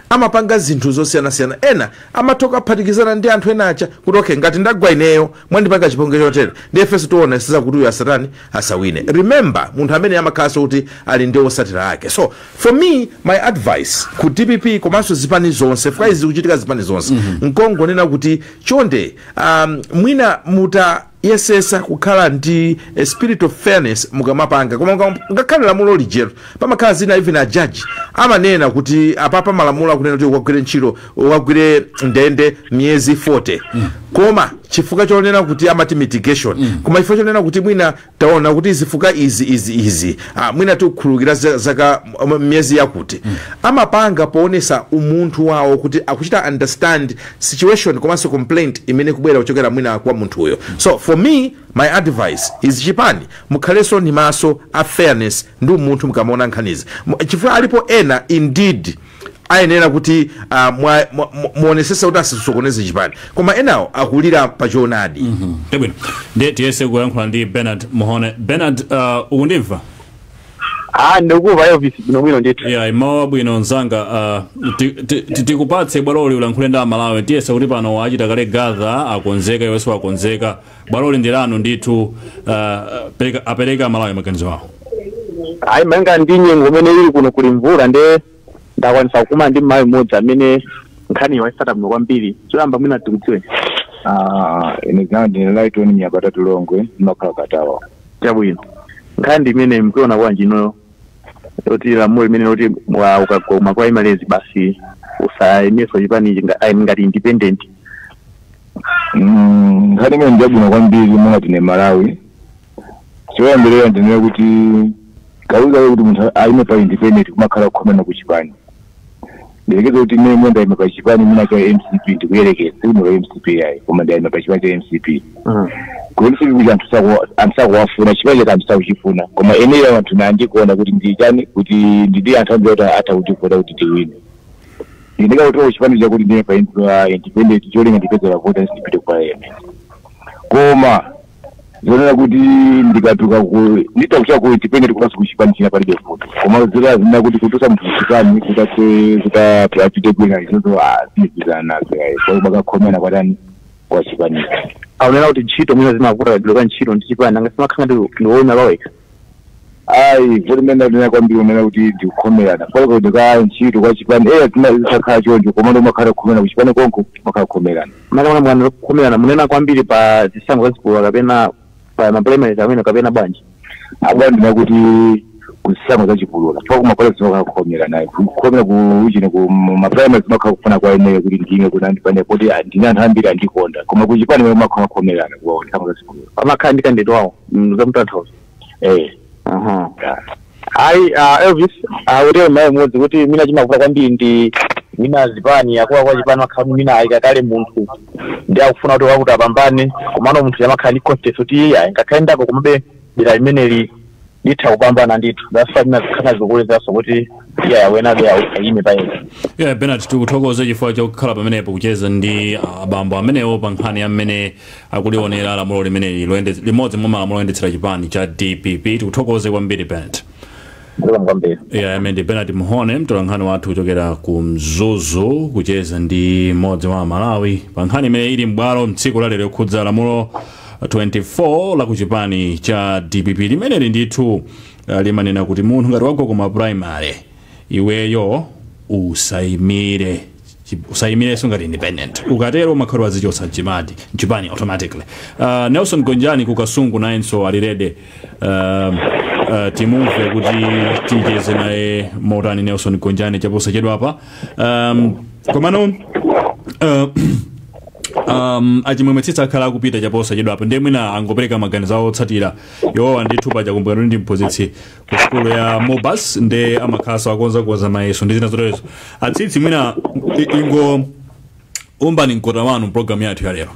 amapanga zinthu zosiyanasiyana. Ena amathoka kuphatikizana ndi anthu ena acha kuti, "Okay, ngati ndagwa ineyo, mwandipanga chipongwe chotere, ndi ifenso tiona siza kuti uyu asatani, asawine." Remember, munthu amene amakhalanso kuti ali ndi osatira ake. So for me, my advice ku DPP komanso zipani zonse, fika izi zikuchitika zipani zonse, nkongonena kuti chonde, mwina muta yesesa kukhala ndi a spirit of fairness mukamapanga. Koma ngakhale lamulo lijero, pamakhala zina. Even a judge amanena kuti apapa malamulo akunena kuti ukagwire ntchito, ukagwire ndende miyezi 40, koma chifukwa chonena kuti amati mitigation, koma chifukwa chonena kuti mwina taona kuti zifuka izi, izi, izi, mwina tikukhululukira zaka miyezi yakuti. Amapanga poonesa umunthu wawo kuti akuchita understand situation komanso complaint imene kubwera kuchokera mwina kwa munthuyo. So for me, my advice is, chipani mukhalenso ndi maso a fairness ndi umunthu mukamaona nkhanizi, chifukwa alipo ena indeed ayenera kuti muonesese kuti asisokoneze chipani, koma enawo akulira pachoonadi.
Chabwino, ndiye tiyese kuyankhula ndi Bernard Muhone. Bernard, ukundimva?
Ah, ndikuva, Elvis, bwinobwino ndithu.
Yeah, mawa bwino mzanga. Tikupatse bwaloli ulankhule ndi Amalawi. Tiyese kuti pano achita kale gather, akonzeka, iwenso akonzeka. Bwaloli ndi lanu ndithu. Apereka Amalawi maganizo awo.
Ayi, malinga ndi nyengo imene ili kuno, kuli mvula, nde ndakwanisa kukumana ndi mmayi mmodzi amene nkhaniyo wayisata bwino kwambiri. Choyamba mwina tikudziwe.
Ah, ine dzina ndine Lighton Mnyapata Tulongwe, ndimakhala Katawa.
Chabwino, nkhani ndi imene mkuiona bwanji inoyo yoti lamulo limene loti ukagoma kwa primaries basi usayimenso chipani ngati independent?
Nkhani imene ndiyabwino kwambiri monga tine Malawi. Choyambirira ndinene kuti kawirikawiri kuti munthu ayime pa independent kumakhala kukhomana ku chipani. Ndilekeze kuti ine mwe ndayima pa chipani mwina cha MCP, ndikuyerekeza, sikuno pa MCP yayi, koma ndayima pa chipani cha MCP. Ku MCP kuti anthu sakuwafuna, chipani chake anthu sakuchifuna, koma eneyo anthu nandikuona kuti ndi chani, kuti ndidi anthu ambiri kuti atha kutivota kuti tiwine. Ndikautoka chipani chakuti ndine pa independent, cholinga ndipezera vota, ndipite ku parliament. Koma zonena kuti ndikatuka ku nditakuchoka ku independent kukaso ku chipani china, palibe vuto. Koma zira zina kuti kutusa munthu kuchipani kuti kuti apite kwina, izozo sindizana nazo yayi, kwa bakakhomena kwatani, kwa chipani.
Aunena kuti ntchito mwina zimavuta, kagwiro ka ntchito ndi chipani, anga simakhala ngati ndiwoyima pawekha?
Ayi, vuto limene ndinena kwambiri unena kuti ndikukhomerana pale kuti ka ntchito kwa chipani eya zisakhala choncho, koma ndo makhala kukhomera kuchipani konko, makhala kukhomerana.
Makamaka mwana kukhomerana munena kwambiri pa zisankho zazikulu kapena pa ma primaries amene kapena bwanji?
Apo ndina kuti kuzisankho zachipulula, chifukwa kumapale zimakhala kukhomerana, kukhomera ku uchine, ku ma primaries zimakhala kufuna kwa ineyo kuti ndime kuti andipane kuti ndine anthu ambiri andikonda, koma kuchipani makhala kukhomerana kwa zisankho zachipulula.
Pamakhala ndi candidate wawo zamtanthauzo?
Eh.
Aha. Ayi, Elvis, utero mayi mmodzi kuti mina chimavuta kwambiri ndi mina zipani, akuluakulu kwa chipani makhala mina ayika kale munthu ndi akufuna kuti wakuti apambane, komano munthu yamakhala ndi confidence kuti iye ngakhale ndako, komabe dera limeneli litha kupambana ndithu. That's why mina zikhala zikukulezanso kuti iye awenabe ayime payekha.
Yeah, Bernard, tikuthokoze chifukwa chokhala pamenepo kucheza ndi abambo amenewo pa nkhani ya mmene akulionera lamulo limeneli limodzi mwa malamulo oyendetsera chipani cha DPP. Tikuthokoze kwambiri, Bernard.
Zikomo kwambiri.
Yeah, amene ndi Bernard Mhone, mtolankhani wathu kuchokera ku Mzuzu, kucheza ndi mmodzi wa Malawi pa nkhani imene ili m'bwalo mtsiku lalero yokhudza lamulo 24 la ku chipani cha DPP limeneli ndithu limanena kuti munthu ngati wagwa kuma primary, iweyo usayimire, usayimirenso ngati independent. Ukatero umakhala wazichotsa mchimadi mchipani automatically. Nelson Gonjani ku Kasungu nayenso ali ready. Timumve kuti ticheze naye motani Nelson Gonjani chaposachedwa apa. Komano achimwemwe Tsitsi akhala akupita chaposachedwa apa, ndiye mwina angopereka maganizo awo otsatira iwowa ndithu. Paja kumbukira ndi mphunzitsi ku sukulu ya Mobas, nde amakhalanso akonzakonza mayeso ndi zina zoterezo. Atsitsi, mwina ingo umbani mkota wanu mpulogalamu yathu ya lero.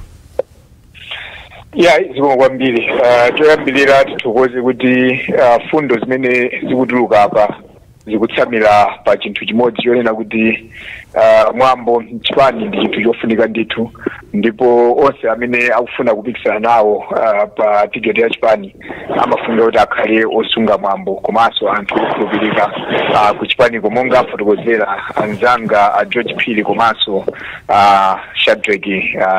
Ya, zikomo kwambiri. Choyambirira tithokoze kuti fundo zimene zikutuluka apa zikutsamira pa chinthu chimodzi chonena kuti Mwambo mchipani ndi chinthu chofunika ndithu, ndipo onse amene akufuna kupikisana nawo pa tiketi ya chipani amafunika kuti akhale osunga mwambo komanso anthu okhulupirika ku chipaniko, monga afotokozera anzanga a George Phiri komanso Shadrack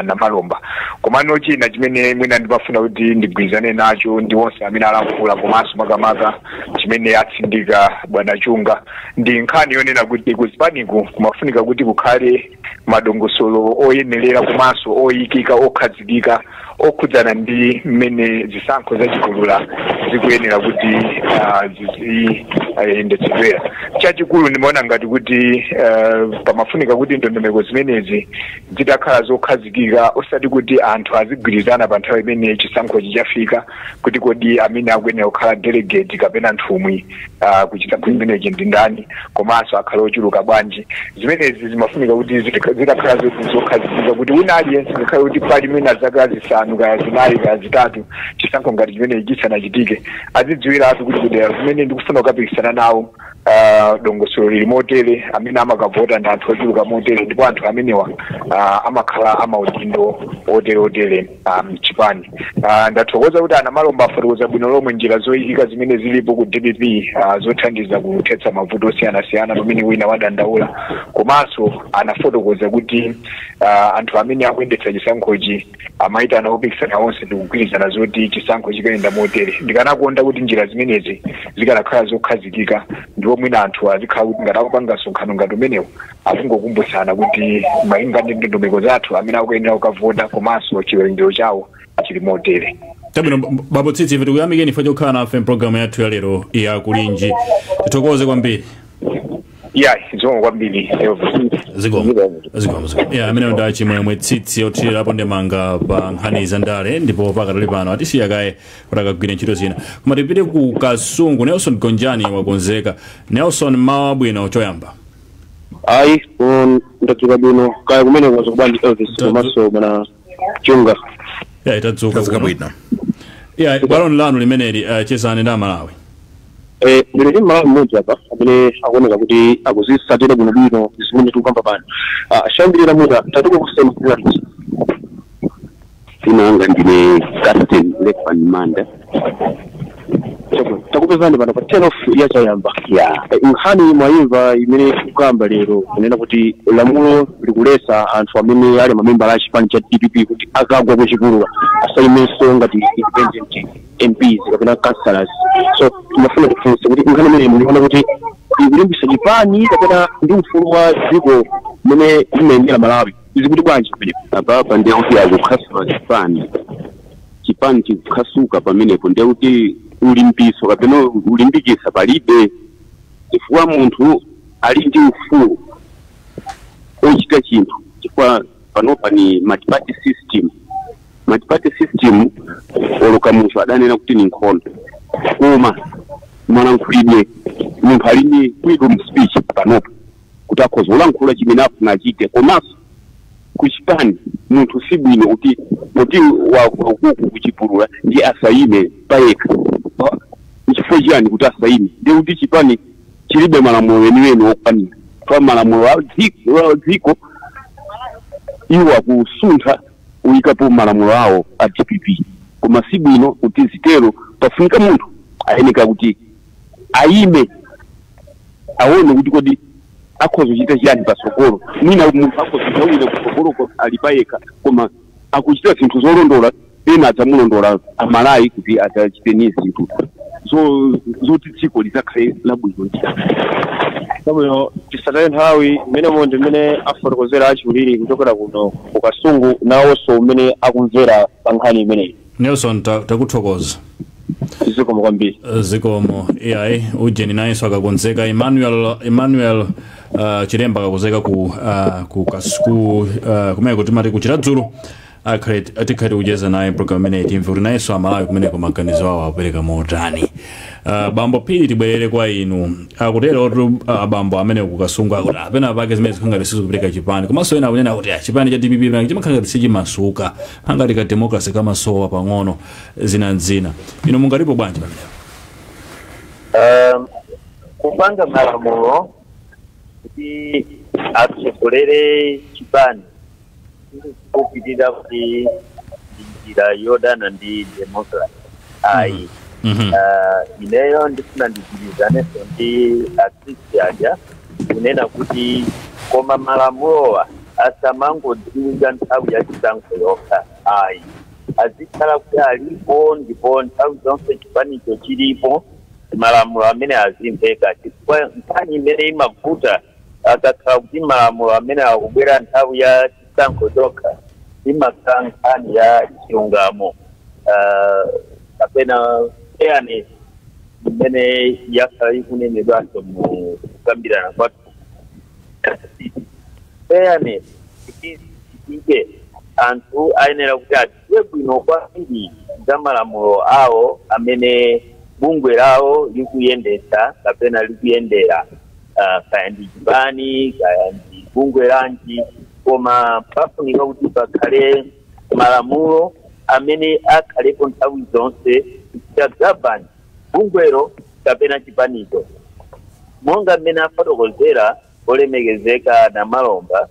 Namalomba. Komano china chimene mwina ndimafuna kuti ndigwirizane nacho ndi onse amene alankhula, komanso makamaka chimene atsindika bwana Chunga, ndi nkhani yonena kuti kuchipaniku kumafunika kuti kukhale madongosolo oyenerera komanso oyikika, okhazikika, okhudzana ndi mmene zisankho zachipulula zikuyenera kuti ziziyendetsedwera. Chachikulu ndimaona ngati kuti pamafunika kuti ndondomeko zimenezi zitakhala zokhazikika, osati kuti anthu azigwirizana pa nthawi imene chisankhochi chafika kuti kodi amene akuyenera kukhala delegate kapena nthumwi kuchisankho chimenechi ndi ndani, komanso akhale ochuluka bwanji. Zimenezi zimafunika kuti zitakhala zokhazikika, kuti wina aliyense, ngakhale kuti pali mwina zaka 5 kaya 4 kaya 3 chisankho ngati chimenechi chisanachitike, azidziwiratu kuti kudera kumene ndikufuna kukapikisana nawo dongosolo lili motere, amene amakavota ndi anthu ochuluka motere, ndipo anthu amenewa amakhala amaudindo otere otere mchipani. Ndathokoza kuti anamalomba afotokoza bwino lomwe njira zoyikika zimene zilipo ku DPP zothandiza kuthetsa mavuto osiyanasiyana pamene wina wadandaula, komanso anafotokoza kuti anthu amene akuyendetsa chisankhochi amayitana opikisana onse ndikugwirizana zoti chisankho chikayenda motere. Ndikanakonda kuti njira zimenezi zikanakhala zokhazikika, ndipo mwina anthu azikhala kuti ngati akupanga msonkhano ngati umenewu akungokumbutsana kuti malinga ndi ndondomeko zathu, amene akuyenera kukavota komanso chiwerengero chawo chili motere.
Chabwino, bambo Tsitsi, ife tikuyamikeni chifukwa chokhala nafe mpulogalamu yathu ya lero ya Kulinji. Tithokoze kwambiri.
Yayi, zikomo kwambiri, Elvis.
Zikomo, zikomo, zikomo. Ya, amene ndi Chimwemwe Tsitsi, othirirapo ndemanga pa nkhani za ndale, ndipo pakatali pano atisiya kaye kuti akagwire ntchito zina. Koma tipite ku Kasungu. Nelson Gonjani wakonzeka. Nelson, mawa bwino choyamba.
Ayi, ndadzuka bwino. Kaya kumene kwazuka bwanji, Elvis komanso bwana Chunga?
Ya, itadzuka
Tadzuka
kuno.
bwino.
Ya, bwalo lanu limeneli, chezani ndi Amalawi.
Ndili ndi Malawi mmodzi apa amene akuoneka kuti akuzitsatira bwinobwino zimene tikukamba pano. Shambirira muta tatuka kusema kulatisa.
Dzina langa ndine Captain Lekman Manda.
Takupezani pano pa 10 off ya chayamba.
Ya.
Nkhani mwayimva imene kukamba lero, kunena kuti lamulo likulesa anthu amene ali mamembala a chipani cha DPP kuti akagwa kuchipulula asayimenso ngati independent MPs kapena councillors. So timafuna kufunsa kuti nkhani imene muliona kuti ikulimbisa chipani kapena ndi ufulu wa dziko mmene limayendera Malawi, zikuti bwanji kumeneko?
Apapa ndiye kuti akukhasula chipani, chipani chikukhasuka pamenepo. Ndiye kuti ulimbiso kapena ulimbikisa palibe, chifukwa munthu ali ndi ufulu ochita chinthu, chifukwa panopa ni multi-party system. Multi-party system, oloka munthu adanena kuti ni nkhondo, koma malankhulidwe, munthu ali ndi freedom speech panopa kuti akhoza kulankhula chimene afuna achite. Komanso kuchipani munthu si bwino kuti poti wakuku kuchipulula ndi asayime payekha. Nchifukwa chiyani kuti asayime? Ndiye kuti chipani chilibe malamulo eniweni okwanira, kwa malamulo a dziko iwo akusuntha uyikapo malamulo awo a DPP. Koma si bwino kuti zitero. Pafunika munthu ayeneka kuti ayime, aone kuti kodi akhoza kuchita chiyani patsogolo. Mwina munthu akhoza kuchita kutsogoloko ali payekha, koma akuchita zinthu zolondola, ena adzamulondola Amalawi kuti adzachiteni zinthu zoti dziko lidzakhale labwino ndithu.
Chabwino, tisataye nthawi. Mmenemo ndi mmene afotokozera achikulire kuchokera kuno ku Kasungu, nawonso mmene akumvera pa nkhani imeneyi.
Nelson, takuthokoza.
Zikomo kwambiri.
Zikomo. Iyayi, ujeni nayenso akakonzeka, Emmanuel Chilemba akakonzeka ku kumene timati kuChiradzulu, akhale tikhale kucheza naye program imeneyi, timve kuti nayenso Amalawi kumeneko maganizo awo apereka motani. Bambo Phiri, tibwerere kwa inu. Akutero kuti abambo amene kuKasungu akuti apena pake zimene zikhangati sizikupereka chipani, komanso ena akunena kuti chipani cha DPP pena chimakhala ngati sichimasuka, angati ka democracy kamasowa pang'ono, zina nzina. Inu mungalipo bwanji pamenepo?
Kupanga malamulo kuti Atsogolere chipani kupitirira kuti ndi njira yodana ndi democracy, ayi. Ineyo ndifuna ndigwirizanenso ndi akhristu aja kunena kuti koma malamulowa asamangodziwika nthawi ya chisankho yokha, ayi, azikhala kuti alipo ndipo nthawi zonse chipanicho chilipo, malamulo amene azimveka, chifukwa nkhani imene imavuta akakhala kuti malamulo amene akubwera nthawi ya chisankho chokha, imakhala nkhani ya chilungamo kapena fairness imene yakhala ikunenedwanso mu kukambirana kwathu. Fairness ichitike, anthu ayenera kuti adziwe bwino kwambiri za malamulo awo amene bungwe lawo likuyendetsa kapena likuyendera, kaya ndi chipani, kaya ndi bungwe lanji, koma pafunika kuti pakhale malamulo amene akhalepo nthawi zonse kuchita govern bungwelo kapena chipanicho. Monga mmene afotokozera olemekezeka na Malomba,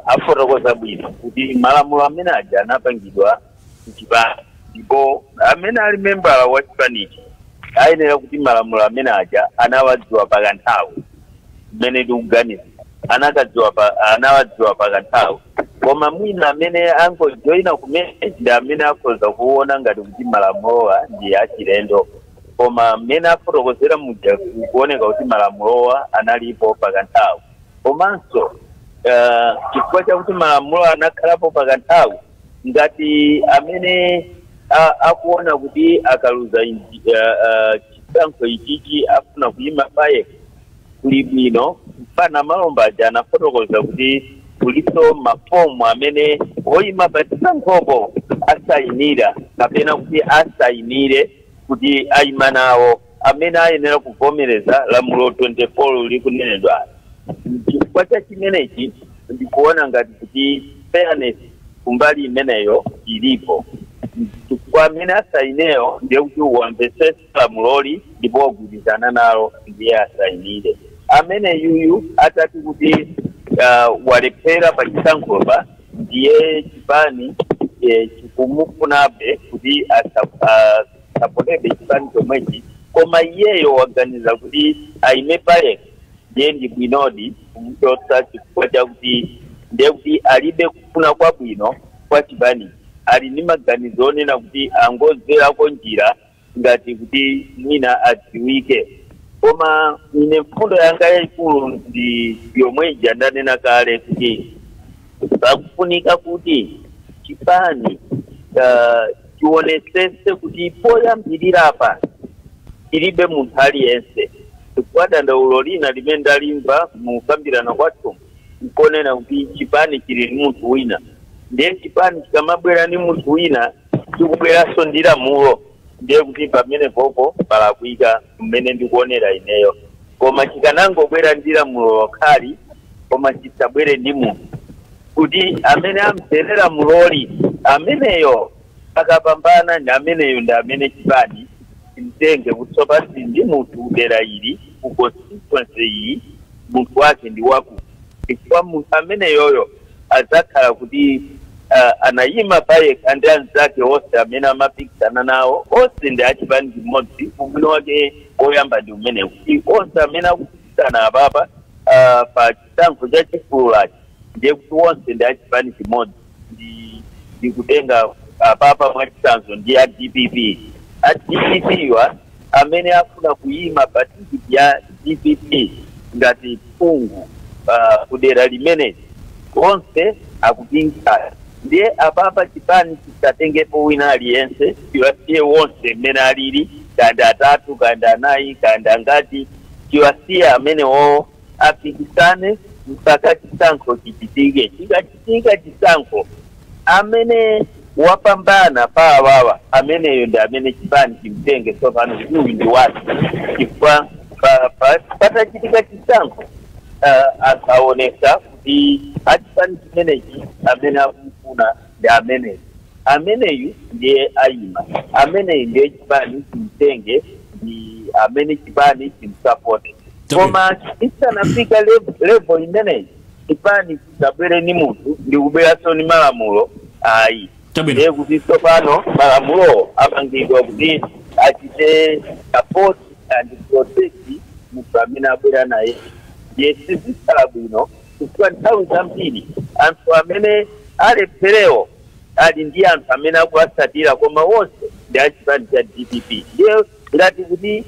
afotokoza bwino kuti malamulo amene aja anapangidwa kuchipani, ndipo amene ali membala wa chipanichi ayenera kuti malamulo amene aja anawadziwa pakanthawi mmene tikuganiza anakadziwa pa anawadziwa pakanthawi. Koma mwina amene angojoyina kumene ndi amene akhoza kuona ngati kuti malamulowa ndi achilendo, koma mmene afotokozera muja kuoneka kuti malamulowa analipo pakanthawi. Komanso chifukwa chakuti malamulo anakhalapo pakanthawi, ngati amene akuona kuti akaluza chisankho ichichi afuna kuyima payekha, kuli bwino pana Malomba aja anafotokoza kuti kuliso mafomu amene oyima pa chisankhopo asayinira kapena kuti asayinire kuti ayima nawo, amene ayenera kuvomereza lamulo 24 likunenedwa. Chifukwa cha chimenechi ndikuona ngati kuti fairness kumbali imeneyo ilipo, chifukwa amene asayineyo ndiye kuti wamvesesa lamuloli ndipo wagwirizana nalo, ndiye asayinire. Amene yuyu atati kuti walephera pa chisankhopa, ndiye chipani chikumufunabe kuti asapotebe chipani chomwechi, koma iyeyo waganiza kuti ayime payekha, ndiye ndi bwinodi kumuchotsa, chifukwa chakuti ndiye kuti alibe kufuna kwabwino kwa chipani, ali ndi maganizo onena kuti angozerako njira ngati kuti mwina adziwike. Koma ine mfundo yanga yayikulu ndi yomwe ija ndanena kale kuti pakufunika kuti chipani chionesese kuti poyambirira apa tilibe munthu aliyense, chifukwa dandaulo lina limene ndalimva mukambirana kwathu nkonena kuti chipani chili ndi munthu wina. Ndiye chipani chikamabwera ndi munthu wina, chikubweranso ndi lamulo, ndiye kuti pamene popo palakwika mmene ndikuonera ineyo. Koma chikanangobwera ndi lamulo lokhali, koma chisabwere ndi munthu, kuti amene amvere lamuloli ameneyo akapambana ndi ameneyo ndi amene chipani chimtenge, kuti tsopano ndi munthu kudera ili, ku constituency iyi, munthu wake ndi waku, chifukwa munthu ameneyoyo adzakhala kuti anayima payekha ndi anzake onse amene amapikisana nawo, onse ndi achipani chimodzi. Ubwino wake woyamba ndi umenewu, kuti onse amene akupikisana apapa pa chisankho cha chipululachi ndiye kuti onse ndi achipani chimodzi. Ndi kutenga apapa mwachitsanzo ndi a DPP, a DPP wa amene afuna kuyima pa tikiti ya DPP ngati phungu kudera limeneli, onse akupikisana. Ndiye apapa chipani chisatengepo wina aliyense, chiwasiye wonse mmene alili, kandi atatu, kandi anayi, kandi angati, chiwasiye amenewo apikisane mpaka chisankho chichitike. Chikachitika chisankho, amene wapambana pa awawa, ameneyo ndi amene chipani chimtenge tsopano kuti uyu ndi wake, chifukwa patachitika chisankho akaonesa kuti achipani chimenechi amene akumufuna ndi ameneyu, ameneyu ndiye ayima, ameneyu ndiye chipani chimtenge, ndi amene chipani chimsapote. Koma isanafika level imeneyi, chipani chisabwere ni munthu ndikubweranso ni malamulo ayi. Ndiye kuti tsopano malamulo apangidwa kuti achite support and protect munthu amene abwera naye. Ndiye sizikhala bwino, chifukwa nthawi zambiri anthu amene alepherewo ali ndi anthu amene akuwatsatira, koma wonse ndi achipani cha DPP. Ndiye ngati kuti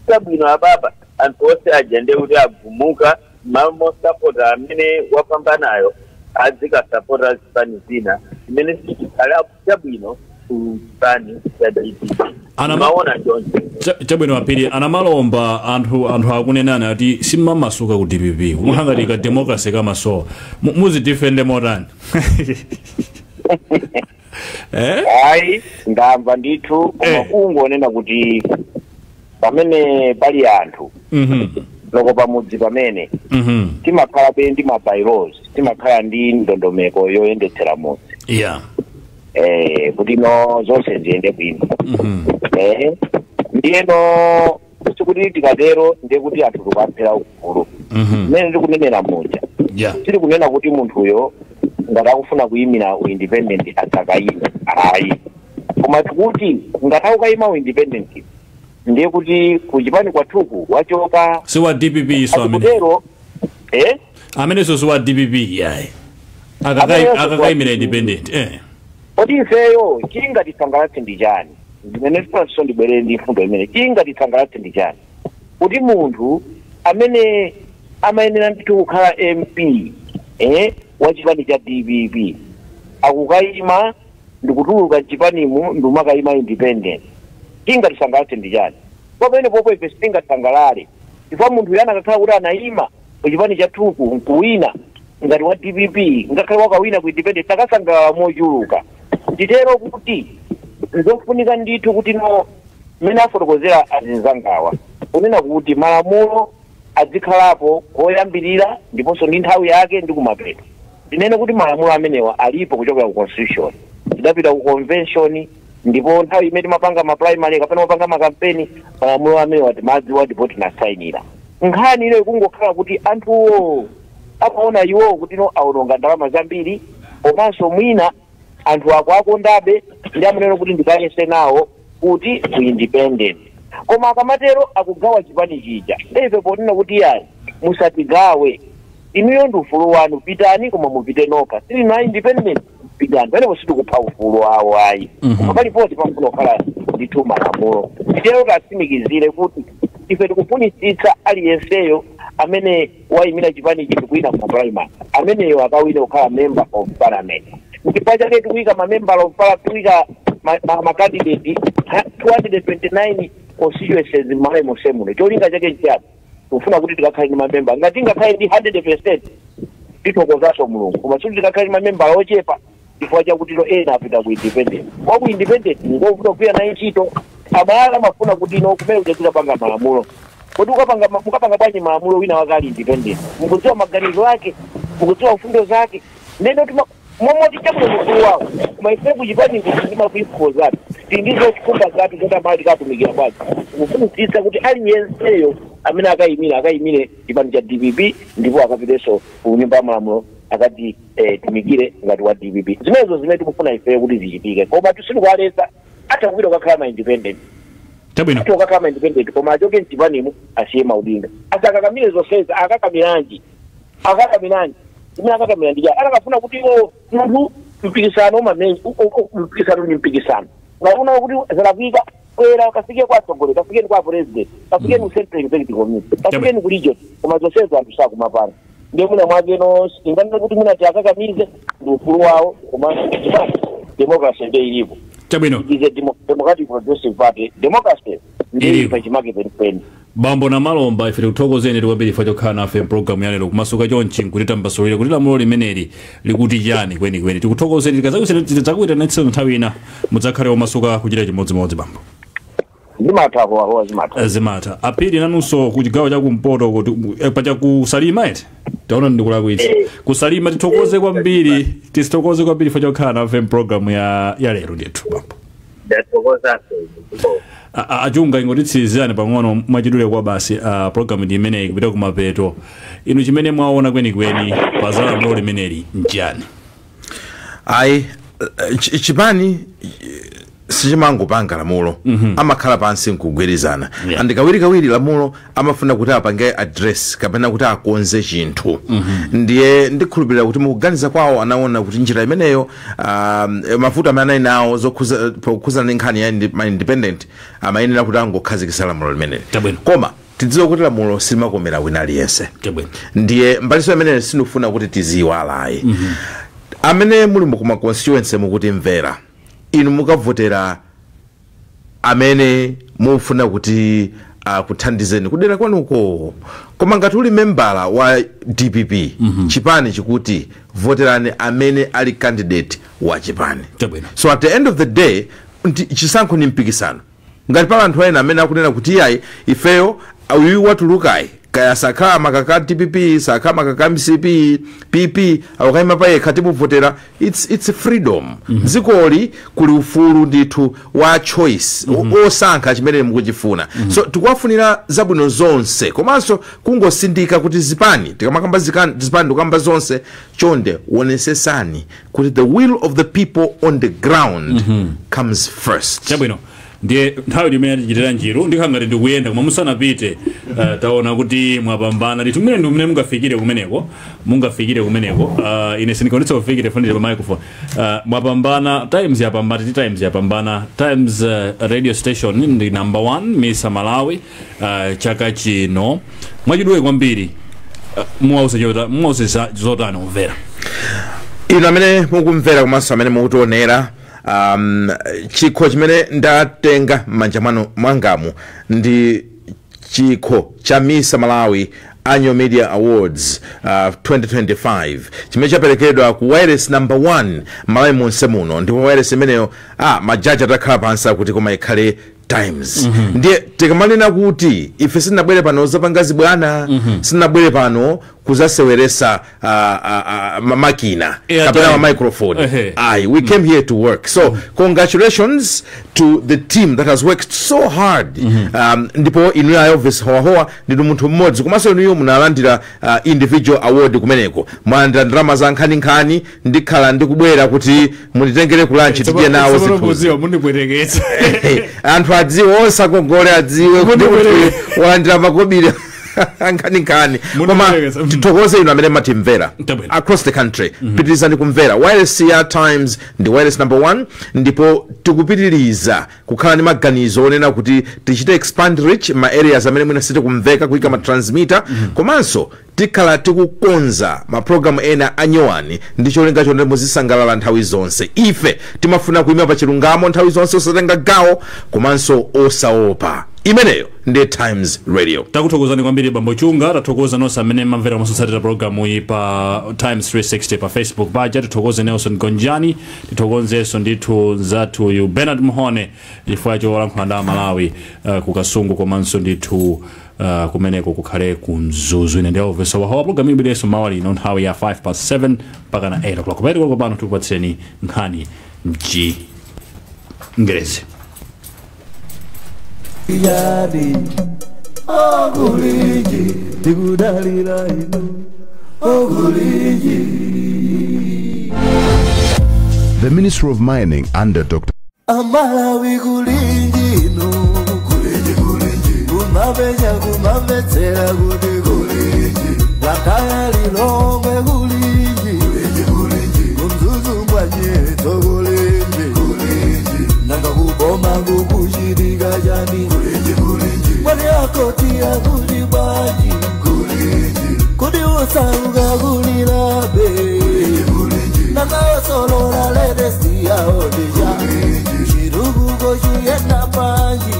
sabwino apapa, anthu onse aja ndiye kuti agumuka, malo mosapota amene wapambanayo azikasapota zipani zina, zimene sichikhala chabwino ku chipani cha DPP. Maona chonse.
Chabwino apiri anamalomba, anthu akunenana ati simmamasuka ku DPP, kumangati ka democracy kamasowa. Muzidifende motani?
Ayi, ndamva ndithu, koma kungonena kuti pamene pali anthu loko pamudzi pamene timakhala pe ndi ma bylaws, timakhala ndi ndondomeko yoyendetsera mudzi kuti no zonse ziyende bwino. Ndiyeno sikuti tikatero ndiye kuti anthu tikuaphera ufulu. Mmene ndikunenera muja, tiri kunena kuti munthuyo ngati akufuna kuyimira uindependent adzakayima, ayi, koma tikuti ngati akukayima uindependent ndiye kuti kuchipani kwathuku wachoka.
Si wa DPP so amene.
Akutero.
Amenenso si wa DPP yayi.
Amenenso si wa
Akakayimira
DPP.
independent.
Kodi ifeyo chingatisangalatse ndi chani? Zimene tifunanso ndibwerere ndi mfundo imene chingatisangalatse ndi chani, kuti munthu amene amayenera ndithu kukhala MP wa chipani cha DPP akukayima ndikutuluka mchipanimu ndikumakayima independent? Chingatisangalatse ndi chani? Pamene popo ife sitingasangalale, chifukwa munthu yana akakhala kuti anayima ku chipani chathuku nkuwina ngati wa DPP, ngakhale wakawina ku independent, takasangalala mochuluka. Nditero kuti nzofunika ndithu kuti no mmene afotokozera azinzangawa kunena kuti malamulo azikhalapo koyambirira ndiponso ndi nthawi yake ndi kumapeto. Ndinene kuti malamulo amenewa alipo kuchokera ku constitution, tidapita ku convention, ndipo nthawi imene timapanga ma primary kapena mapanga makampeni, malamulo amenewa timadziwa ndipo tinasayinira. Nkhani ino ikungokhala kuti anthuwo amaona iwo kuti no awononga ndalama zambiri, komanso mwina anthu ako akondabe ndi amanena kuti ndikayese nawo kuti ku independent, koma akamatero akugawa chipani chija. Ndeife ponena kuti yayi, musatigawe, inuyo ndi ufulu wanu, pitani, koma mupite nokha, sili na independent, pitani pamenepo, sitikupha ufulu wawo ayi. Koma paliponse pamafuna kukhala ndithu malamulo. Titero tatsimikizire kuti ife tikufunitsitsa aliyenseyo amene wayimira chipanichi ndikuyina ku primary, ameneyo akawine kukhala member of parliament. Chifukwa chake tikuyika ma member of parliament, tikuyika ma candidate 229 constituencies m'Malawi monse muno. Cholinga chake nchiyani? Tikufuna kuti tikakhale ndi mamemba. Ngati tingakhale ndi 100, tithokozanso Mulungu, koma sikuti tikakhale ndi mamembala ochepa chifukwa chakuti lo ena apita ku independent. Wa ku independent ngovuta kugwira naye ntchito. Amala amafuna kuti ino kumene kuja tikapanga malamulo. Kodi mukapanga bwanji malamulo wina wake ali independent? Mukudziwa maganizo ake? Mukudziwa mfundo zake? Ndeno momoti chabwino mkulu wawo, koma ife kuchipani ndi maprinciples zathu, tili ndi zochikumba zathu zoti amala tikatumikira bwanji. Kufunitsitsa kuti aliyenseyo amene akayimira akayimire chipani cha DPP ndipo akapitenso ku nyumba ya malamulo akati tumikire ngati wa DPP. Zimenezo zimene tikufuna ifeyo kuti zichitike, koma tisikuwaletsa, atha kupita kukakhala ma independent. Atha kukakhala ma independent, koma achoke mchipanimu, asiye maudindo, asakakamire zonsezi. Akakamiranji? Akakamiranji? Zimene akakamira ndi chani? Atakafuna kuti iwo munthu mpikisano umamenya, mpikisano ni mpikisano. Ukaona kuti zalakwika, kwera kafike kwa atsogoleri, kafikeni kwa president, kafikeni ku central executive committee, kafikeni ku region, koma zonsezo anthu sakumapanga. Ndiye mwina mwake no inganene kuti mwina tiakakamize, ndi ufulu wawo, koma democracy ndiye ilipo. It is a democratic progressive party, democracy ndiye
Ilipo.
pachimake penipeni.
Bambo Namalomba, ife tikuthokozeni kwambiri chifukwa chokhala nafe mpulogalamu ya lero, kumasuka chonchi nkutitambasulira kuti lamulo limeneli likuti chani kwenikweni. Tikuthokozeni, tidzakuitanitsa nthawi ina, mudzakhale omasuka kuchita chimodzimodzi, bambo.
Zimatha kuwahowa, zimatha.
Zimatha. Apiri, nanunso ku chigawo chakumpoto kuti pacha kusalima eti, taona ndikulakwitsa, kusalima, tithokoze kwambiri, tithokoze kwambiri chifukwa chokhala nafe mpulogalamu ya lero ndithu, bambo.
Ndathokozanso.
Achunga, ingotitsizirani pang'ono mwachidule kwa basi, program ndi imeneyi kupita kumapeto. Inu chimene mwaona kwenikweni pa za lamulo limeneli nchiyani?
Ayi, chipani sichimangopanga lamulo, amakhala pansi nkugwirizana. And kawirikawiri lamulo amafuna kuti apange address kapena kuti akonze chinthu. Ndiye ndikhulupirira kuti mukuganiza kwawo anaona kuti njira imeneyo, mavuto amene anali nawo pokhuzana ndi nkhani ya ma independent, amayenera kuti angokhazikitsa lamulo limeneli. Koma tidziwe kuti lamulo silimakomera wina aliyense. Ndiye mbaliso imeneyo sindikufuna kuti tiziyiwalayi. Amene muli kuma constituency mukutimvera, inu mukavotera amene mufuna kuti akuthandizeni kudera kwanuko. Koma ngati uli membala wa DPP, chipani chikuti voterani amene ali candidate wa chipani. So at the end of the day, chisankho ni mpikisano. Ngati pala anthu ena amene akunena kuti iyayi, ifeyo uyu watulukayi, kaya sakhala makaka DPP, sakhala makaka MCP, PP, akukayima pa yekha, timuvotera, it's freedom. Dzikoli kuli ufulu ndithu wa choice, osankha chimene mukuchifuna. So tikuwafunira zabwino zonse, komanso kungosindika kuti zipani, tikamakamba zipani tikamba zonse, chonde wonesesani kuti the will of the people on the ground comes first.
Chabwino, ndiye nthawi limene tichitira njiru, ndikhala ngati ndikuyenda, koma musanapite, taona kuti mwapambana ndithu. Mmene ndi mmene mungafikire kumeneko, mungafikire kumeneko. Ine sindikaonetsa kufikire fanire pa microphone. Mwapambana, Times yapambana, ti Times yapambana. Times radio station ndi number 1 Misa Malawi chaka chino. Mwachidule kwambiri, muwauze zotani kumvera?
Inu amene mukumvera komanso amene mukutionera, chikho chimene ndatenga m'manja mwanu mwangamu ndi chikho cha Misa Malawi Annual Media Awards 2025, chimene chaperekedwa ku wireless number 1 Malawi monse muno. Ndipo wireless imeneyo, majaji atakhala pansi akuti koma ikhale Times. Ndiye tikamanena kuti ife sitinabwere pano zapanga zibwana, sitinabwere pano kuzaseweresa makina kapena ma microphone. Ayi, we came here to work. So congratulations to the team that has worked so hard. Ndipo inuyo Elvis Howahowa ndinu munthu mmodzi, komanso inuyo munalandira individual award kumeneko, mwalandira ndalama za nkhaninkhani. Ndikhala ndikubwera kuti munditengere ku lunch, tidye nawo zinthuzi.
Mundipweteketsa.
Anthu adziwe, onse akongole adziwe kuti munthu walandira makobiri nkhaninkhani. Koma
Mundipweteketsa.
Tithokoze inu amene matimvera
Tabwino.
across the country. Pitirizani kumvera wireless ya Times, ndi wireless number 1, ndipo tikupitiriza kukhala ndi maganizo onena kuti tichite expand reach ma areas amene mwina sitikumveka, kuyika ma transmitter, komanso tikhala tikukonza mapulogalamu ena anyowani ndi cholinga choti muzisangalala nthawi zonse. Ife timafuna kuyima pa chilungamo nthawi zonse, osatenga gawo komanso osaopa. Imeneyo ndi Times Radio.
Takuthokozani kwambiri, Bambo Chunga. Tathokoza nonse amene mamvera komanso kutsatira programu iyi pa Times 360 pa Facebook paja. Tithokoze Nelson Gonjani, tithokozenso ndithu nzathuyu Bernard Mhone chifukwa cholankhula ndi Amalawi ku Kasungu komanso ndithu kumeneko kukhale ku Mzuzu. Ine ndi Elvis Wahowa. Programu ibwerenso mawa lino nthawi ya 5 past 7 mpaka na 8 o'clock. Pamene pano tikupatseni nkhani mchingerezi.
Yani okuliji tikudalira inu okuliji.
The Ministry of Mining under Dr.
Amalawi kulinji inu kulinji kulinji kumapenya kumamvetsera kuti kulinji Blantyre, Lilongwe kulinji kulinji kulinji kuMzuzu mbwanyetso kulinji kulinji nanga kuboma kukuchitika chani kulinji kulinji mwani akoti akuti bwanji kulinji kuti usauka kulilabe kulinji nanga osolola latest yaodija chirukuko chiyenda panji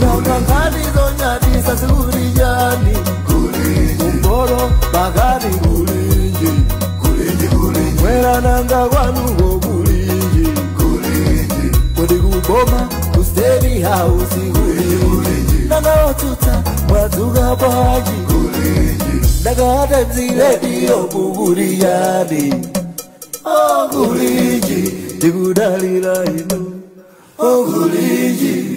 nanga nkhani zonyadisa zikuli chani kumboro pakati kulinji mwera nanga kwanuko kulinji kodi kuboma ku State House kulinji nanga otsutsa mwadzuka bwanji nanga Times Radio kukuli yani okulinji tikudalira inu. Okulinji.